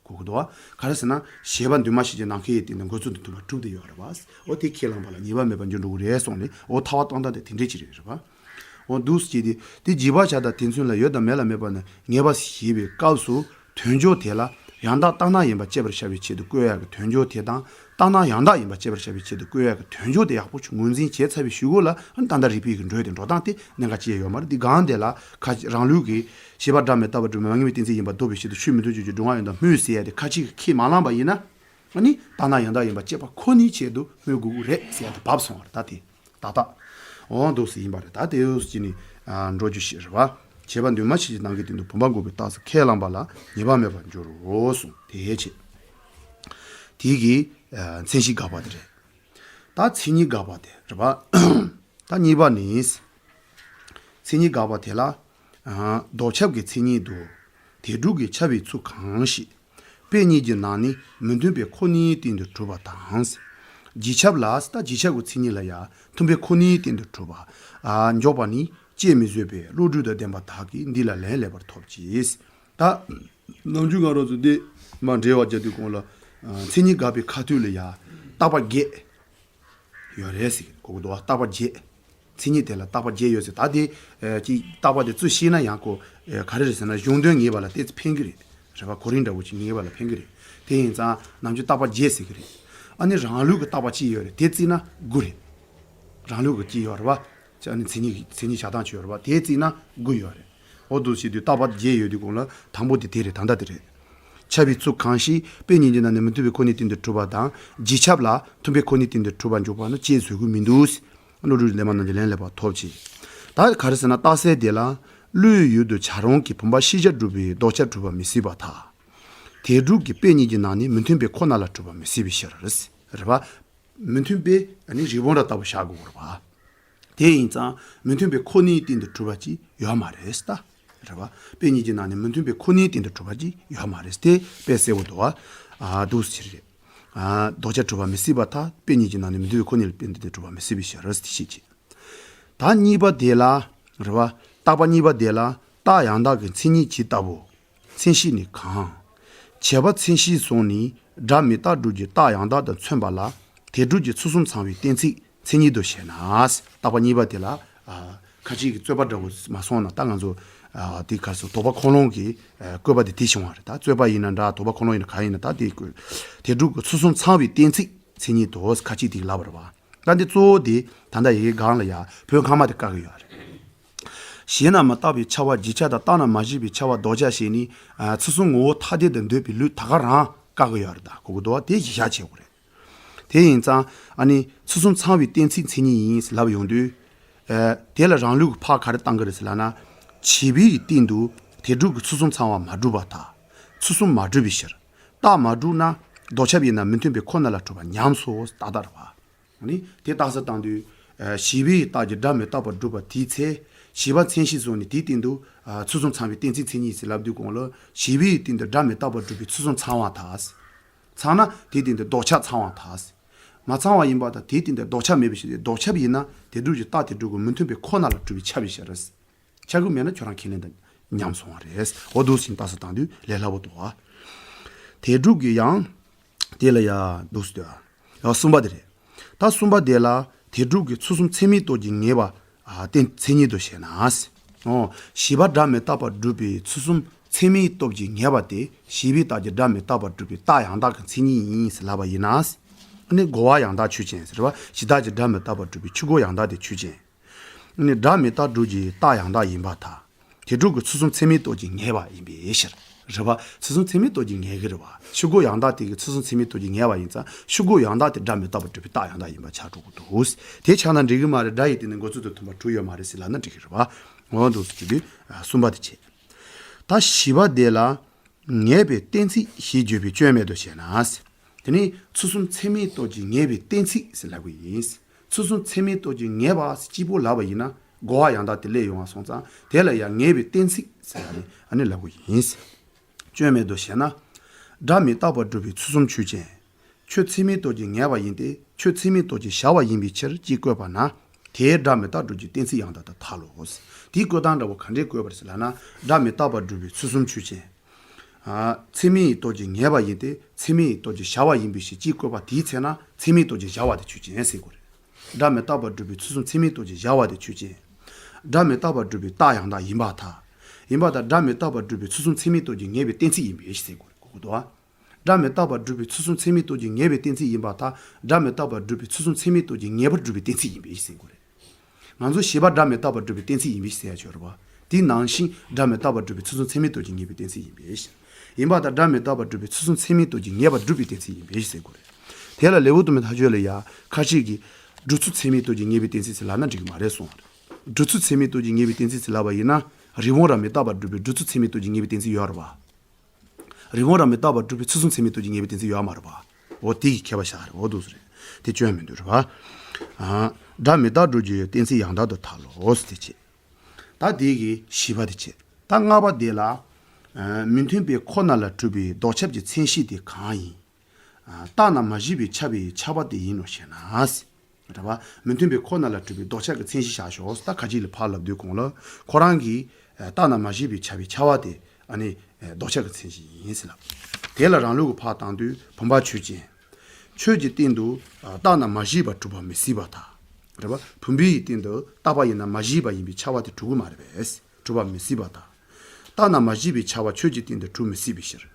གོ་གི་འདུག་ག་རེ་ཟེར་ན། ཤེས་པ་འདུས་མ་ཤེས་ཀྱི་ནམ་མཁའི་སྟེང་དུ་འགོད་ཚུལ་དང་མཐུན་པར་གྲུབ་སྟེ་ཡོད་རེད་པ། འོ་དེ་ཁས་བླངས་པ་ལ་ཉེས་པ་མེད་པར་འགྱུར་འགྲོ་གི་རེད་གསུངས་ནས། འོ་ཐར་པ་གཏོང་སྟངས་དེ་དེ་འདྲའི་ཅིག་རེད། རེད་པ། འོ་འདུག་སེ་བྱས་ཏེ། དེ་རྗེས་དཔག་བྱ་དང་དེ་མཚོན་ལ་ཡོད་དང་མེད་ལ་དམིགས་པ་ནི་ངེས་པ་ཞེས་པའི་སྐབས་སུ། དོན་བརྗོད་དེ་ལ་ཡང་དག་རྟག་སྣང་ཡིན་པ་དཔྱད་པར་བྱ་བའི་ཆེད་དུ་བཀོད་ཡག་གི་དོན་བརྗོད་དེ་དང་། རྟག་སྣང་ཡང་དག་ཡིན་པ་དཔྱད་པར་བྱ་བའི་ཆེད་དུ་བཀོད་ཡག་གི་དོན་བརྗོད་དེ་ཡག་པོ་ངོས་འཛིན་བྱས་ཚར་བའི་གཞུག་གུ་ལ། ཨ་ནི་ད་ལྟ་རིགས་པས་ཀྱི་འགྲོས་དེ་འགྲོ་སྟངས་དེ་གནད་འགག་ཅིག་ཡོད་མ་རེད། འདི་སྒང་དེ་ལ་ཁ་རང་ལུགས་ཀྱི་ཤེས་པ་སྒྲ་མི་རྟག་པར་སྒྲུབ་པའི་མ་ངེས་པའི་གཏན་ཚིགས་ཡིན་པར་འདོད་པའི་ཕྱིར་དུ་ཆོས་མི་འདོད་བྱེད་ཀྱི་སྒྲུབ་ངག་ཡང་དག་སྨོས་ཟེར་ཡ་དེ་ཁ་ཅིག་གིས་ཁས་མ་བླངས་པ་ཡིན་ན། ཨ་ནི་རྟག་སྣང་ཡང་དག་ཡིན་པ་དཔྱད་པ་ཁོ་ནའི་ཆེད་དུ་སྨོས་དགོས་ཀྱི་རེད་ཟེར་ཡ་དེ་བབས་སོང་བ་རེད། ད་དེ་ཏག་ཏག་འོ་འདུག་སེ་ཡིན་པ་རེད། ད་དེ་འོ་ཟེར་ནས་འགྲོ་རྒྱུ་ཞིག་རེད་པ། བྱས་པ་འདུས་མ་བྱས་ཀྱི་ནམ་མཁའི་སྟེང་དུ་བུམ་པ་འགོད་པའི་རྟགས་སུ་ཁས་བླངས་པ་ལ་ཉེས་པ་མེད་པར་འགྱུར་རོ་གསུངས། དེའི་ཕྱིར། དེ་གི་མཚན་གཞི་དགག་པ་དེ་རེད། ད་མཚན་ཉིད་དགག་པ་དེ་རེད་པ། ད་གཉིས་པ་ནི། མཚན་ཉིད་དགག་པ་དེ་ལ། ཨ། ལྡོག་ཁྱབ་ཀྱི་མཚན་ཉིད་དུ། དེ་སྒྲུབ་ཀྱི་ཁྱབ་པའི་ཚུལ་གང་ཞིག་དཔེ་གཉིས་ཀྱི་ནང་ནས་མི་མཐུན་པའི་ཁོ་ནའི་སྟེང་དུ་གྲུབ་པ་དང་། རྗེས་ཁྱབ་ལ། ད་རྗེས་ཁྱབ་ཀྱི་མཚན་ཉིད་ལ་ཡང་མཐུན་པའི་ཁོ་ནའི་སྟེང་དུ་གྲུབ་པ། ཨ། འཇོག་པ་ནི་དཔྱད་མི་བཟོད་པའི་བློ་གྲོས་དང་ལྡན་པ་དག་གིས་འདི་ལ་ལན་ལེགས་པར་ཐོབ་ཅིང་། ད་ནམ་རྒྱུན་ང་རང་ཚོ་འདི་མ་འགྲེལ་བ་རྒྱག་དུས་གོང་ལ། ཨ། མཚན་ཉིད་དགག་པའི་ཁ་ཐུག་ལ་ཡང་རྟག་པ་བརྒྱད་ཡོད་རེད་ཟེར་གི། གོ་གི་འདུག་བ། རྟག་པ་བརྒྱད། མཚན་ཉིད་དེ་ལ་རྟག་པ་བརྒྱད་ཡོད་ཟེར། ད་དེ། ཨ། ཅིག་རྟག་པ་དེ་ཚུར་ཤེས་ན་ཡང་ཁོ། ཨ། ག་རེ་རེད་ཟེར་ན། གཞུང་དོན་ངེས་པ་ལ་ཏོག་ཙམ་ཕན་གི་རེད། རེད་པ། གོ་རིམ་འདྲ་བོ་ཅིག་ངེས་པ་ལ་ཕན་གི་རེད། དེ་ཡིན་ཙང་ནམ་རྒྱུན་རྟག་པ་བརྒྱད་ཟེར་གི་རེད། ཨ་ནི་རང་ལུགས་ཀྱི་རྟག་པ་གཅིག་ཡོད་རེད། དེ་བརྩིས་ན་དགུ་རེད། རང་ལུགས་ཀྱི་གཅིག་ཡོད་རེད་པ། ཨ་ནི་མཚན་ཉིད། མཚན་ཉིད་བྱ་སྟངས་གཅིག་ཡོད་རེད་པ། དེ་བརྩིས་ན་དགུ་ཡོད་རེད། འོ་འདུག་སེ་བྱེད་དུས་རྟག་པ་བརྒྱད་ཡོད་དུས་གོང་ལ་དང་པོ་དེ་དེ་རེད། ད་ལྟ་དེ་རེད། ཁྱབ་པའི་ཚུལ་གང་ཞིག་དཔེ་གཉིས་ཀྱི་ནང་ནས་མི་མཐུན་པའི་ཁོ་ནའི་སྟེང་དུ་གྲུབ་པ་དང་། རྗེས་ཁྱབ་ལ་མཐུན་པའི་ཁོ་ནའི་སྟེང་དུ་གྲུབ་པ་འཇོག་པ་ནི་དཔྱད་བཟོད་དགོས་མི་འདུག་བློ་གྲོས་ལྡན་པ་རྣམས་ཀྱིས་ལན་ལེགས་པར་ཐོབ་ཅིང་། ད་ག་རེ་ཟེར་ན། རྟགས་གསལ་དེ་ལ་བློའི་ཡུལ་དུ་བྱ་རུང་གི་བུམ་པ་ཤེས་བྱར་གྲུབ་པའི་ལྡོག་ཁྱབ་གྲུབ་པ་མི་སྲིད་པར་ཐལ། དེ་སྒྲུབ་ཀྱི་དཔེ་གཉིས་ཀྱི་ནང་ནས་མི་མཐུན་པའི་ཁོ་ན་ལ་གྲུབ་པ་མི་སྲིད་པའི་ཕྱིར། རེད་པ། མི་མཐུན་པའི། ཨ་ནི་རིགས་བུམ་ར་ལྟ་བུ་བཞག་དགོས་རེད་པ། དེ་ཡིན་ཙང་མི་མཐུན་པའི་ཁོ་ནའི་སྟེང་དུ་གྲུབ་པ་ཅིག་ཡོད་མ་རེད་ད། རེད་པ། དཔེ་གཉིས་ཀྱི་ནང་ནས་མི་མཐུན་པའི་ཁོ་ནའི་སྟེང་དུ་གྲུབ་པ་ཅིག་ཡོད་མ་རེད། དེ་དཔེ་གསལ་པོ་འདུག་བ། ཨ། འདུག་སེ་རེད། ཨ། ལྡོག་ཁྱབ་གྲུབ་པ་མི་སྲིད་པར་ཐལ། དཔེ་གཉིས་ཀྱི་ནང་ནས་མི་མཐུན་པའི་ཁོ་ནའི་སྟེང་དུ་གྲུབ་པ་མི་སྲིད་པའི་ཕྱིར་ཟེར་བྱེད་ཅིག་ད་གཉིས་པ་དེ་ལ། རེད་པ། རྟག་པ་གཉིས་པ་དེ་ལ་རྟགས་ཡང་དག་གི་མཚན་ཉིད་ཇི་ལྟ་བུ། མཚན་གཞི་ནི་གང་། བྱས་པ་མཚན་གཞིར་བཟུང་ནས་སྒྲ་མི་རྟག་སྒྲུབ་ཀྱི་རྟགས་ཡང་དག་དང་མཚོན་པ་ལ། དེ་སྒྲུབ་ཀྱི་ཚུལ་གསུམ་ཚང་བའི་གཏན་ཚིགས་མཚན་ཉིད་དུ་བྱས་ན། རྟག་པ་གཉིས་པ་དེ་ལ། ཨ། ཁ་ཅིག་གིས་རྩོད་པ་འདྲ་བོ་མ་སོང་ན། ད་ང་ཚོ། ཨ། དེ་ག་རེ་ཟེར། དོགས་པ་ཁོང་ལོང་གི། ཨ། བཀོད་པ་དེ་དེ་བྱུང་བ་རེད། ད་རྩོད་པ་ཡིན་ན་འདྲ། དོགས་པ་ཁོང་ལོང་ཡིན་ན་ག་ཡིན་ན། ད་དེ་བཀོད། དེ་སྒྲུབ་ཀྱི་ཚུལ་གསུམ་ཚང་བའི་གཏན་ཚིགས་མཚན་ཉིད་དུ་ཁ་ཅིག་དེ་ལབ་པ་རེད་པ། ད་འདི་གཙོ་བོ་དེ་ད་ལྟ་ཡི་གེ་སྒང་ལ་ཡ་བོད་སྔ་མ་དེ་བཀག་གི་ཡོད་རེད། ཞེ་ན་མི་རྟག་པའི་ཁྱབ་པ་རྗེས་ཁྱབ་དང་། རྟག་ན་མ་བཞག་པའི་ཁྱབ་པ་ལྡོག་ཁྱབ་ཞེས་ནི། ཨ། ཚུལ་གསུམ་ངོ་བོ་ཐ་དད་དུ་འདོད་པའི་ལུགས་ད་ག་རང་བཀག་གི་ཡོད་རེད། ད་གོ་གི་འདུག་བ། དེ་གཞི་བཞག་བྱེད་དགོས་རེད། དེ་ཡིན་ཙང་། ཨ་ནི་ཚུལ་གསུམ་ཚང་བའི་གཏན་ཚིགས་མཚན་ཉིད་ཡིན་ལབ་ཡོང་དུས། ཨ། དེ་ལ་རང་ལུགས་ཀྱི་ཕར་ག་རེ་བཏང་གི་རེད་ཟེར་ལབ་ན། བྱས་པའི་སྟེང་དུ་དེ་སྒྲུབ་ཀྱི་ཚུལ་གསུམ་ཚང་བ་མ་གྲུབ་པར་ཐལ། ཚུལ་གསུམ་མ་གྲུབ་པའི་ཕྱིར། རྟགས་མ་གྲུབ་ན་ལྡོག་ཁྱབ་ཡིན་ན་མི་མཐུན་པའི་ཁོ་ན་ལ་གྲུབ་པ་ཉམས་སོ། ཏག་ཏག་རེད་པ། ནི་དེ་རྟགས་གསལ་བཏང་དུས། ཨ། བྱས་པའི་རྟགས་ཀྱིས་སྒྲ་མི་རྟག་པར་སྒྲུབ་པ་དེའི་ཚེ། བྱས་པ་མཚན་གཞིར་བཟུང་ནས་དེའི་སྟེང་དུ། ཨ། ཚུལ་གསུམ་ཚང་བའི་གཏན་ཚིགས་མཚན་ཉིད་ཟེར་ལབ་དུས་གོང་ལ། བྱས་པའི་སྟེང་དུ་སྒྲ་མི་རྟག་པར་སྒྲུབ་པའི་ཚུལ་གསུམ་ཚང་བ་དང་། ཚང་ན་དེའི་སྟེང་དུ་ལྡོག་ཁྱབ་ཚང་བ་དང་། མ་ཚང་བ་ཡིན་པ་དང་། དེའི་སྟེང་དུ་ལྡོག་ཁྱབ་མེད་པའི་ཕྱིར་ཏེ། ལྡོག་ཁྱབ་ཡིན་ན་དེ་སྒྲུབ་ཀྱི་རྟགས་དེ་སྒྲུབ་ཀྱི་མི་མཐུན་པའི་ཁོ་ན་ལ་གྲུབ་པའི་ཁྱབ་པའི་ཕྱིར། ཁྱབ་ཀྱི་མེད་ན་ཁྱོད་རང་ཁས་ལེན་དང་ཉམས་སོང་བ་རེད། འོ་འདུག་སེ་རྟགས་གསལ་བཏང་དུས་ལས་སླ་པོ་འདུག་བ། དེ་སྒྲུབ་ཀྱི་ཡང་། དེ་ལ་ཡང་འདུག་སེ་འདུག་བ། ཡང་གསུམ་པ་དེ་རེད། ད་གསུམ་པ་དེ་ལ་དེ་སྒྲུབ་ཀྱི་ཚུལ་གསུམ་ཚད་མའི་སྟོབས་ཀྱིས་ངེས་པ། ཨ། གཏན་མཚན་ཉིད་དུ་བྱས་ན། འོ། བྱས་པ་སྒྲ་མི་རྟག་པར་སྒྲུབ་པའི་ཚུལ་གསུམ་ཚད་མའི་སྟོབས་ཀྱིས་ངེས་པ་དེ་བྱས་པའི་རྟགས་ཀྱིས་སྒྲ་མི་རྟག་པར་སྒྲུབ་པའི་རྟགས་ཡང་དག་གི་མཚན་ཉིད་ཡིན་ཟེར་ལབ་པ་ཡིན་ན། ཨ་ནི་རྒོལ་བ་ཡང་དག་ཆོས་ཅན་ཟེར་བ། བྱས་རྟགས་ཀྱིས་སྒྲ་མི་རྟག་པར་སྒྲུབ་པའི་ཆོས་འགོག་ཡང་དག་དེ་ཆོས་ཅན། ཨ་ནི་སྒྲ་མི་རྟག་སྒྲུབ་ཀྱི་རྟགས་ཡང་དག་ཡིན་པར་ཐལ། དེ་སྒྲུབ་ཀྱི་ཚུལ་གསུམ་ཚད་མའི་སྟོབས་ཀྱིས་ངེས་པ་ཡིན་པའི་ཕྱིར། རེད་བ། ཚུལ་གསུམ་ཚད་མའི་སྟོབས་ཀྱིས་ངེས་ཀྱི་རེད་བ། ཤུ་གུ་ཡང་དག་དེ་གི་ཚུལ་གསུམ་ཚད་མའི་སྟོབས་ཀྱིས་ངེས་པ་ཡིན་ཙང་ཤུ་གུ་ཡང་དག་དེ་སྒྲ་མི་རྟག་པར་སྒྲུབ་པའི་རྟགས་ཡང་དག་ཡིན་པ་ཆགས་འགྲོ་གི་འདུག་དེ་ཆགས་ན་འགྲིག་གི་མ་རེད། སྒྲ་ཡི་སྟེང་ནས་འགོ་ཚུལ་དང་མཐུན་པ་གྲུབ་ཡོད་མ་རེད་ཟེར་ལབ་ན་འགྲིག་གི་རེད་བ། འོ་འདུག་ཟེར་གྱི་དུས་གསུམ་པ་དེ་བྱས། ད་བཞི་པ་དེ་ལ། ངེས་པའི་གཏན་ཚིགས་ཞེས་བརྗོད་པའི་སྐྱོན་མེད་དོ་ཞེ་ན། དེ་ནི་ཚུལ་གསུམ་ཚད་མའི་སྟོབས་ཀྱིས་ངེས་པའི་གཏན་ཚིགས་ཟེར་ལབ་གི་ཡིན། ཚུལ་གསུམ་ཚད་མའི་སྟོབས་ཀྱིས་ངེས་པ་ཟེར་གཅིག་པོ་ལབ་པ་ཡིན་ན་རྒོལ་བ་ཡང་དག་དེ་སླེབས་ཡོང་བ་སོང་ཙང་དེ་ལ་ཡང་ངེས་པའི་གཏན་ཚིགས་ཟེར་ཡ་ནི་ཨ་ནི་ལབ་གི་ཡིན། སྐྱོན་མེད་དོ་ཞེ་ན། སྒྲ་མི་རྟག་པར་སྒྲུབ་པའི་ཚུལ་གསུམ་ཆོས་ཅན། ཁྱོད་ཚད་མའི་སྟོབས་ཀྱིས་ངེས་པ་ཡིན་ཏེ་ཁྱོད་ཚད་མའི་སྟོབས་ཀྱིས་བྱ་བ་ཡིན་པའི་ཕྱིར་ཅེས་བཀོད་པ་ན། དེའི་སྒྲ་མི་རྟག་སྒྲུབ་ཀྱི་གཏན་ཚིགས་ཡང་དག་ཏུ་ཐལ་ལོ། དེའི་བཀོད་སྟངས་འདྲ་བོ་ག་འདྲས་བཀོད་པ་རེད་ཟེར་ལབ་ན། སྒྲ་མི་རྟག་པར་སྒྲུབ་པའི་ཚུལ་གསུམ་ཆོས་ཅན། ཚད་མའི་སྟོབས་ཀྱིས་ངེས་པ་ཡིན་ཏེ་ཚད་མའི་སྟོབས་ཀྱིས་བྱ་བ་ཡིན་པའི་ཕྱིར་ཅེས་བཀོད་པ་དེའི་ཚེ་ན་ཚད་མའི་སྟོབས་ཀྱིས་བྱ་བ་དེ་ཆོས་ཅན་ཟེར་དགོས་རེད། སྒྲ་མི་རྟག་པར་སྒྲུབ་པའི་ཚུལ་གསུམ་ཚད་མའི་སྟོབས་ཀྱིས་བྱ་བ་དེ་ཆོས་ཅན། སྒྲ་མི་རྟག་པར་སྒྲུབ་པའི་རྟགས་ཡང་དག་ཡིན་པར་ཐལ། ཡིན་པར་ཐལ། སྒྲ་མི་རྟག་པར་སྒྲུབ་པའི་ཚུལ་གསུམ་ཚད་མའི་སྟོབས་ཀྱིས་ངེས་པའི་གཏན་ཚིགས་ཡིན་པའི་ཕྱིར་ཟེར་དགོས་རེད། གོ་གི་འདུག་ཨ། སྒྲ་མི་རྟག་པར་སྒྲུབ་པའི་ཚུལ་གསུམ་ཚད་མའི་སྟོབས་ཀྱིས་ངེས་པའི་གཏན་ཚིགས་ཡིན་པར་ཐལ། སྒྲ་མི་རྟག་པར་སྒྲུབ་པའི་ཚུལ་གསུམ་ཚད་མའི་སྟོབས་ཀྱིས་ངེས་པར་སྒྲུབ་པའི་གཏན་ཚིགས་ཡིན་པའི་ཕྱིར་ཟེར་དགོས་རེད། ང་ཚོ་བཞི་པ་སྒྲ་མི་རྟག་པར་སྒྲུབ་པའི་གཏན་ཚིགས་ཡིན་པའི་ཕྱིར་ཟེར་ཡ་ཡོད་རེད་བ། དེ་ནང་བཞིན་སྒྲ་མི་རྟག་པར་སྒྲུབ་པའི་ཚུལ་གསུམ་ཚད་མའི་སྟོབས་ཀྱིས་ངེས་པའི་གཏན་ཚིགས་ཡིན་པའི་ཕྱིར། ཡིན་པར་ཐལ། སྒྲ་མི་རྟག་པར་སྒྲུབ་པའི་ཚུལ་གསུམ་ཚད་མའི་སྟོབས་ཀྱིས་ངེས་པར་སྒྲུབ་པའི་གཏན་ཚིགས་ཡིན་པའི་ཕྱིར་ཟེར་དགོས་རེད། དེ་ལ་ལེའུ་དུ་མའི་མཐའ་དཔྱོད་ལ་ཡ་ཁ་ཅིག་གིས་སྒྲུབ་ཚུལ་ཚད་མའི་སྟོབས་ཀྱིས་ངེས་པའི་གཏན་ཚིགས་ཟེར་ལབ་ན་འགྲིག་གི་མ་རེད་གསུངས་པ་རེད། སྒྲུབ་ཚུལ་ཚད་མའི་སྟོབས་ཀྱིས་ངེས་པའི་གཏན་ཚིགས་ཟེར་ལབ་པ་ཡིན་ན། རི་བོང་རྭ་མི་རྟག་པར་སྒྲུབ་པའི་སྒྲུབ་ཚུལ་ཚད་མའི་སྟོབས་ཀྱིས་ངེས་པའི་གཏན་ཚིགས་ཡོད་རེད་བ། རི་བོང་རྭ་མི་རྟག་པར་སྒྲུབ་པའི་ཚུལ་གསུམ་ཚད་མའི་སྟོབས་ཀྱིས་ངེས་པའི་གཏན་ཚིགས་ཡོད་མ་རེད་པ། འོ་དེ་གི་ཁྱད་པར་ཤར་རེད། འོ་འདུག་སེ་རེད། དེ་སྐྱོན་མི་འདུག་རེད་པ། ཨ། སྒྲ་མི་རྟག་སྒྲུབ་ཀྱི་གཏན་ཚིགས་ཡང་དག་ཏུ་ཐལ་ལོ། དེ་བྱས། ད་དེ་གི་བཞི་པ་དེ་བྱས། ད་ལྔ་པ་དེ་ལ། ཨ། མི་མཐུན་དཔེ་ཁོ་ན་ལ་གྲུབ་པའི་ལྡོག་ཁྱབ་ཀྱི་མཚན་གཞི་དེ་གང་ཡིན། ཨ། རྟག་ན་མ་བཞི་པའི་ཁྱབ་པའི་ཁྱབ་པ་དེ་ཡིན་ནོ་ཞེ་ན། རེད་བ། མི་མཐུན་དཔེ་ཁོ་ན་ལ་གྲུབ་པའི་ལྡོག་ཁྱབ་ཀྱི་མཚན་གཞི་བཞག་ཞོག་ད་ཁ་ཅིག་ལ་ཕར་ལབ་དུས་གོང་ལ་ཁོ་རང་གིས་རྟག་ན་མ་བཞི་པའི་ཁྱབ་པའི་ཁྱབ་པ་དེ་ཨ་ནི་ལྡོག་ཁྱབ་ཀྱི་མཚན་གཞི་ཡིན་ཟེར་ལབ། དེ་ལ་རང་ལུགས་ཀྱི་ཕར་བཏང་དུས་བུམ་པ་ཆོས་ཅན། ཆོས་ཀྱི་སྟེང་དུ་རྟག་ན་མ་བཞི་པ་གྲུབ་པ་མི་སྲིད་པར་ཐལ། རེད་བ། བུམ་པའི་སྟེང་དུ་རྟག་པ་ཡིན་ན་མ་བཞི་པ་ཡིན་པའི་ཁྱབ་པ་དེ་གྲུབ་ཀྱི་མ་རེད་པས། གྲུབ་པ་མི་སྲིད་པར་ཐལ། རྟག་ན་མ་བཞི་པའི་ཁྱབ་པ་ཆོས་ཀྱི་སྟེང་དུ་གྲུབ་མི་སྲིད་པའི་ཕྱིར།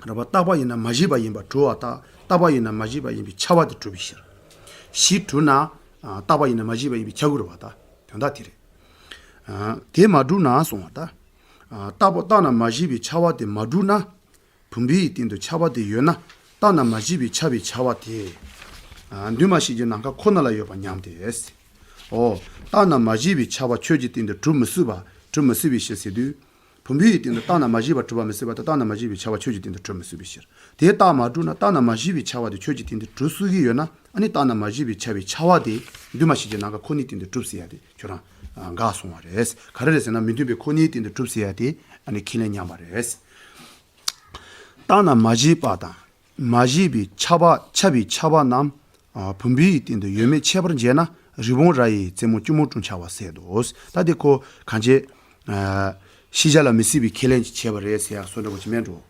རེད་བ། རྟག་པ་ཡིན་ན་མ་བཞི་པ་ཡིན་པ་གྲུབ་པར་ཐལ། རྟག་པ་ཡིན་ན་མ་བཞི་པ་ཡིན་པའི་ཁྱབ་པ་དེ་གྲུབ་པའི་ཕྱིར། བཞི་གྲུབ་ན། ཨ། རྟག་པ་ཡིན་ན་མ་བཞི་པ་ཡིན་པའི་ཁྱབ་ཀྱི་རེད་བ་ད། དོན་དག་དེ་རེད། ཨ། དེ་མ་གྲུབ་ན་གསུངས་པ་ད། ཨ། རྟག་པ་རྟག་ན་མ་བཞི་པའི་ཁྱབ་པ་དེ་མ་གྲུབ་ན། བུམ་པའི་སྟེང་དུ་ཁྱབ་པ་དེ་ཡོད་ན། རྟག་ན་མ་བཞི་པའི་ཁྱབ་པའི་ཁྱབ་པ་དེ། ཨ། འདུས་མ་བྱས་ཀྱི་ནམ་མཁའ་ཁོ་ན་ལ་ཡོད་པ་མཉམ་སྟེ། འོ། རྟག་ན་མ་བཞི་པའི་ཁྱབ་པ་ཆོས་ཀྱི་སྟེང་དུ་གྲུབ་མི་སྲིད་པ། གྲུབ་མི་སྲིད་པའི་ཕྱིར་ཟེར་དུས། བུམ་པའི་སྟེང་དུ་རྟག་ན་མ་བཞི་པ་གྲུབ་པ་མི་སྲིད་པ་དང་རྟག་ན་མ་བཞི་པའི་ཁྱབ་པ་ཆོས་ཀྱི་སྟེང་དུ་གྲུབ་མི་སྲིད་པའི་ཕྱིར། དེ་རྟགས་མ་གྲུབ་ན་རྟག་ན་མ་བཞི་པའི་ཁྱབ་པ་དེ་ཆོས་ཀྱི་སྟེང་དུ་གྲུབ་སྲིད་ཀྱི་ཡོད་ན་ཨ་ནི་རྟག་ན་མ་བཞི་པའི་ཁྱབ་པའི་ཁྱབ་པ་དེ་འདུས་མ་བྱས་ཀྱི་ནམ་མཁའ་ཁོ་ནའི་སྟེང་དུ་གྲུབ་ཟེར་ཡ་དེ་ཁྱོད་རང་འགལ་སོང་བ་རེད། ག་རེ་རེད་ཟེར་ན་མི་མཐུན་དཔེ་ཁོ་ནའི་སྟེང་དུ་གྲུབ་ཟེར་ཡ་དེ་ཨ་ནི་ཁས་ལེན་ཉམས་པ་རེད། རྟག་ན་མ་བཞི་པ་དང་། མ་བཞི་པའི་ཁྱབ་པ་ཁྱབ་པའི་ཁྱབ་པ་རྣམས། ཨ། བུམ་པའི་སྟེང་དུ་ཡོད་མེད་ཁྱད་པར་འབྱེད་ན་རི་བོང་རྭ་ཡི་རྩེ་མོ་སྐྱི་མོ་ཀྲུང་ཆ་བ་ཟེར་འདུག་ད་དེ་ཁོ་གང་བྱེད། ཨ། ཤེས་བྱ་ལ་མི་སྲིད་པའི་ཁས་ལེན་ཅིག་བྱས་པ་རེད་ཟེར་ཡག་བཟོ་འདྲ་པོ་ཅིག་མེད་འགྲོ།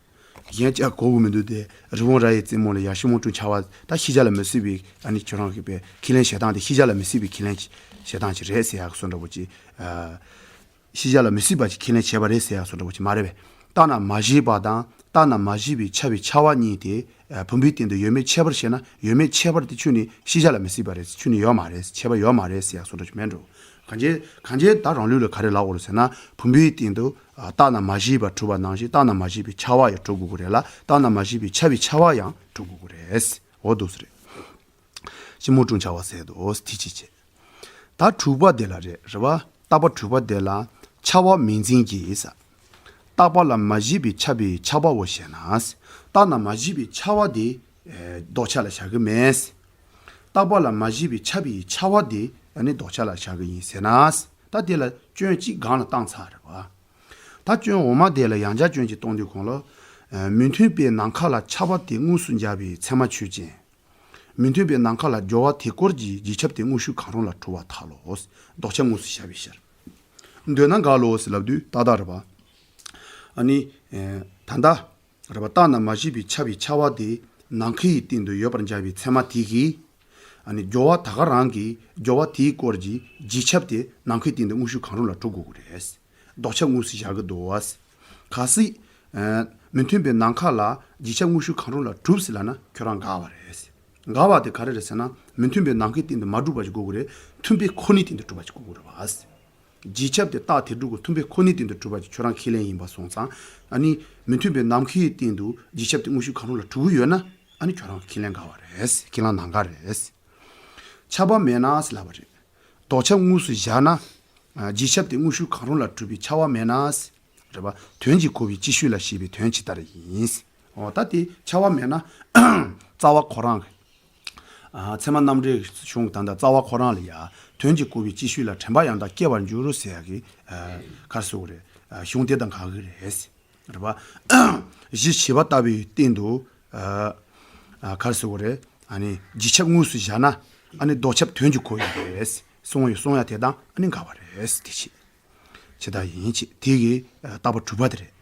གཞན་ཅག་གོ་གི་མི་འདུག་སྟེ་རི་བོང་རྭ་ཡི་རྩེ་མོ་ལ་ཡ་སྐྱི་མོ་ཀྲུང་ཆ་བ་ད་ཤེས་བྱ་ལ་མི་སྲིད་པའི་ཨ་ནི་ཁྱོད་རང་གི་པའི་ཁས་ལེན་བྱེད་སྟངས་དེ་ཤེས་བྱ་ལ་མི་སྲིད་པའི་ཁས་ལེན་བྱེད་སྟངས་ཅིག་རེད་ཟེར་ཡག་བཟོ་འདྲ་པོ་ཅིག་ཨ། ཤེས་བྱ་ལ་མི་སྲིད་པ་ཅིག་ཁས་ལེན་བྱས་པ་རེད་ཟེར་ཡག་བཟོ་འདྲ་པོ་ཅིག་མ་རེད་པས། རྟག་ན་མ་བཞི་པ་དང་རྟག་ན་མ་བཞི་པའི་ཁྱབ་པའི་ཁྱབ་པ་གཉིས་དེ། ཨ། བུམ་པའི་སྟེང་དུ་ཡོད་མེད་ཁྱད་པར་བཤད་ན་ཡོད་མེད་ཁྱད་པར་དེ་ཁྱོན་ནས་ཤེས་བྱ་ལ་མི་སྲིད་པ་རེད། ཁྱོན་ནས་ཡོད་མ་རེད། ཁྱད་པར་ཡོད་མ་རེད་ཟེར་ཡག་བཟོ་འདྲ་ཅིག་མེད་འགྲོ། གང་བྱེད་གང་བྱེད་ད་རང་ལུགས་ལ་ག་རེ་ལབ་དགོས་རེད་ཟེར་ན་བུམ་པའི་སྟེང་དུ། ཨ། རྟག་ན་མ་བཞི་པ་གྲུབ་པ་ནང་བཞིན་རྟག་ན་མ་བཞི་པའི་ཁྱབ་པ་ཡང་གྲུབ་དགོས་ཀྱི་རེད་ལ་རྟག་ན་མ་བཞི་པའི་ཁྱབ་པའི་ཁྱབ་པ་ཡང་གྲུབ་དགོས་ཀྱི་རེད། འོ་འདུག་སེ་རེད། སྐྱི་མོ་ཀྲུང་ཆ་བ་ཟེར་འདུག་དེ་ཅི་བྱེད། ད་དྲུག་པ་དེ་ལ་རེད། རེད་བ། རྟག་པ་དྲུག་པ་དེ་ལ་ཁྱབ་པ་མིང་འཛིན་གྱིས། རྟག་པ་ལ་མ་བཞི་པའི་ཁྱབ་པའི་ཁྱབ་པའོ་ཞེ་ན། རྟག་ན་མ་བཞི་པའི་ཁྱབ་པ་དེ་ལྡོག་ཆ་ལ་བཞག་གི་མེད། རྟག་པ་ལ་མ་བཞི་པའི་ཁྱབ་པའི་ཁྱབ་པ་དེ་ཨ་ནི་ལྡོག་ཆ་ལ་བཞག་གི་ཡིན་ཟེར་ན། ད་དེ་ལ་སྐྱོན་གཅིག་སྒང་ལ་བཏང་ཚར་རེད་བ། ད་སྐྱོན་འོག་མ་དེ་ལ་ཡང་བསྐྱར་སྐྱོན་གཅིག་གཏོང་དུས་གོང་ལ། མི་མཐུན་པའི་ནམ་མཁའ་ལ་ཁྱབ་པ་དེ་དངོས་སུ་འཇལ་བའི་ཚད་མ་ཆོས་ཅན། མི་མཐུན་པའི་ནམ་མཁའ་ལ་སྦྱོར་བ་དེ་སྐོར་གྱི་རྗེས་ཁྱབ་དེ་དངོས་ཤུགས་གང་རུང་ལ་གྲུབ་པར་ཐལ་ལོ། ལྡོག་ཆ་དངོས་སུ་བཞག་པའི་ཕྱིར། འདོད་ན་འགལ་ལོ་ཟེར་ལབ་དུས་ཏག་ཏག་རེད་པ། ཨ་ནི། ད་ལྟ། རེད་པ། རྟག་ན་མ་བཞི་པའི་ཁྱབ་པའི་ཁྱབ་པ་དེ་ནམ་མཁའི་སྟེང་དུ་ཡོད་པར་འཇལ་བའི་ཚད་མ་དེ་གིས། ཨ་ནི་སྦྱོར་བ་ད་ག་རང་གིས་སྦྱོར་བ་དེའི་སྐོར་གྱི་རྗེས་ཁྱབ་དེ་ནམ་མཁའི་སྟེང་དུ་དངོས་ཤུགས་གང་རུང་ལ་གྲུབ་དགོས་ཀྱི་རེད། ལྡོག་ཆ་དངོས་སུ་བཞག་གི་འདུག་བ། གལ་སྲིད། ཨ། མི་མཐུན་པའི་ནམ་མཁའ་ལ་རྗེས་ཁྱབ་དངོས་ཤུགས་གང་རུང་ལ་གྲུབ་ཟེར་ལབ་ན་ཁྱོད་རང་འགལ་བ་རེད། འགལ་བ་དེ་ག་རེ་རེད་ཟེར་ན་མི་མཐུན་པའི་ནམ་མཁའི་སྟེང་དུ་མ་གྲུབ་པ་ཞིག་དགོས་ཀྱི་རེད། མཐུན་པའི་ཁོ་ནའི་སྟེང་དུ་གྲུབ་པ་ཞིག་དགོས་ཀྱི་རེད་བ། རྗེས་ཁྱབ་དེ་རྟགས་དེ་དྲུག་གི་མཐུན་དཔེ་ཁོ་ནའི་སྟེང་དུ་གྲུབ་པ་ཅིག་ཁྱོད་རང་ཁས་ལེན་ཡིན་པ་སོང་ཙང་། ཨ་ནི་མི་མཐུན་དཔེ་ནམ་མཁའི་སྟེང་དུ་རྗེས་ཁྱབ་དེ་དངོས་ཤུགས་གང་རུང་ལ་གྲུབ་ཀྱི་ཡོད་ན། ཨ་ནི་ཁྱོད་རང་ཁས་ལེན་དགའ་བ་རེད། ཁས་ལེན་གནང་ག་རེད། ཁྱབ་པ་མེད་ན་ཟེར་ལབ་པ་རེད། ལྡོག་ཁྱབ་དངོས་སུ་བཞག་ན། ཨ། རྗེས་ཁྱབ་དེ་དངོས་ཤུགས་གང་རུང་ལ་གྲུབ་པའི་ཁྱབ་པ་མེད་ན། རེད་པ། དོན་གྱིས་གོ་བའི་སྤྱི་ཤོས་ལ་ཞེས་པའི་དོན་ཇི་ལྟར་ཡིན། འོ་ད་དེ་ཁྱབ་པ་མེད་ན། རྩ་བ་ཁོ་རང་གི། ཨ། ཚད་མ་རྣམ་འགྲེལ་གཞུང་གི་ད་ལྟ་རྩ་བ་ཁོ་རང་ལ་ཡ། དོན་གྱིས་གོ་བའི་སྤྱི་ཤོས་ལ་དྲན་པ་ཡང་དག་སྐྱེ་བར་འགྱུར་ཟེར་ཡག་གི། ཨ། ག་རེ་ཟེར་དགོས་རེད། ཨ། གཞུང་དེ་དང་འགལ་གྱི་རེད། རེད་པ། གཞི་བྱེ་བ་ལྟ་བུའི་སྟེང་དུ། ཨ། ཨ། ག་རེ་ཟེར་དགོས་རེད། ཨ་ནི་རྗེས་ཁྱབ་དངོས་སུ་བཞག་ན། ཨ་ནི་ལྡོག་ཁྱབ་དོན་གྱིས་གོ་ཡི་རེད། གསུང་ཡོད་གསུང་ཡ་དེ་དང་ཨ་ནི་འགལ་བ་རེད། དེ་ཆེད་ཇི་ལྟར་ཡིན་ཅེས་དེ་གི། ཨ། རྟགས་པ་གྲུབ་པ་དེ་རེད།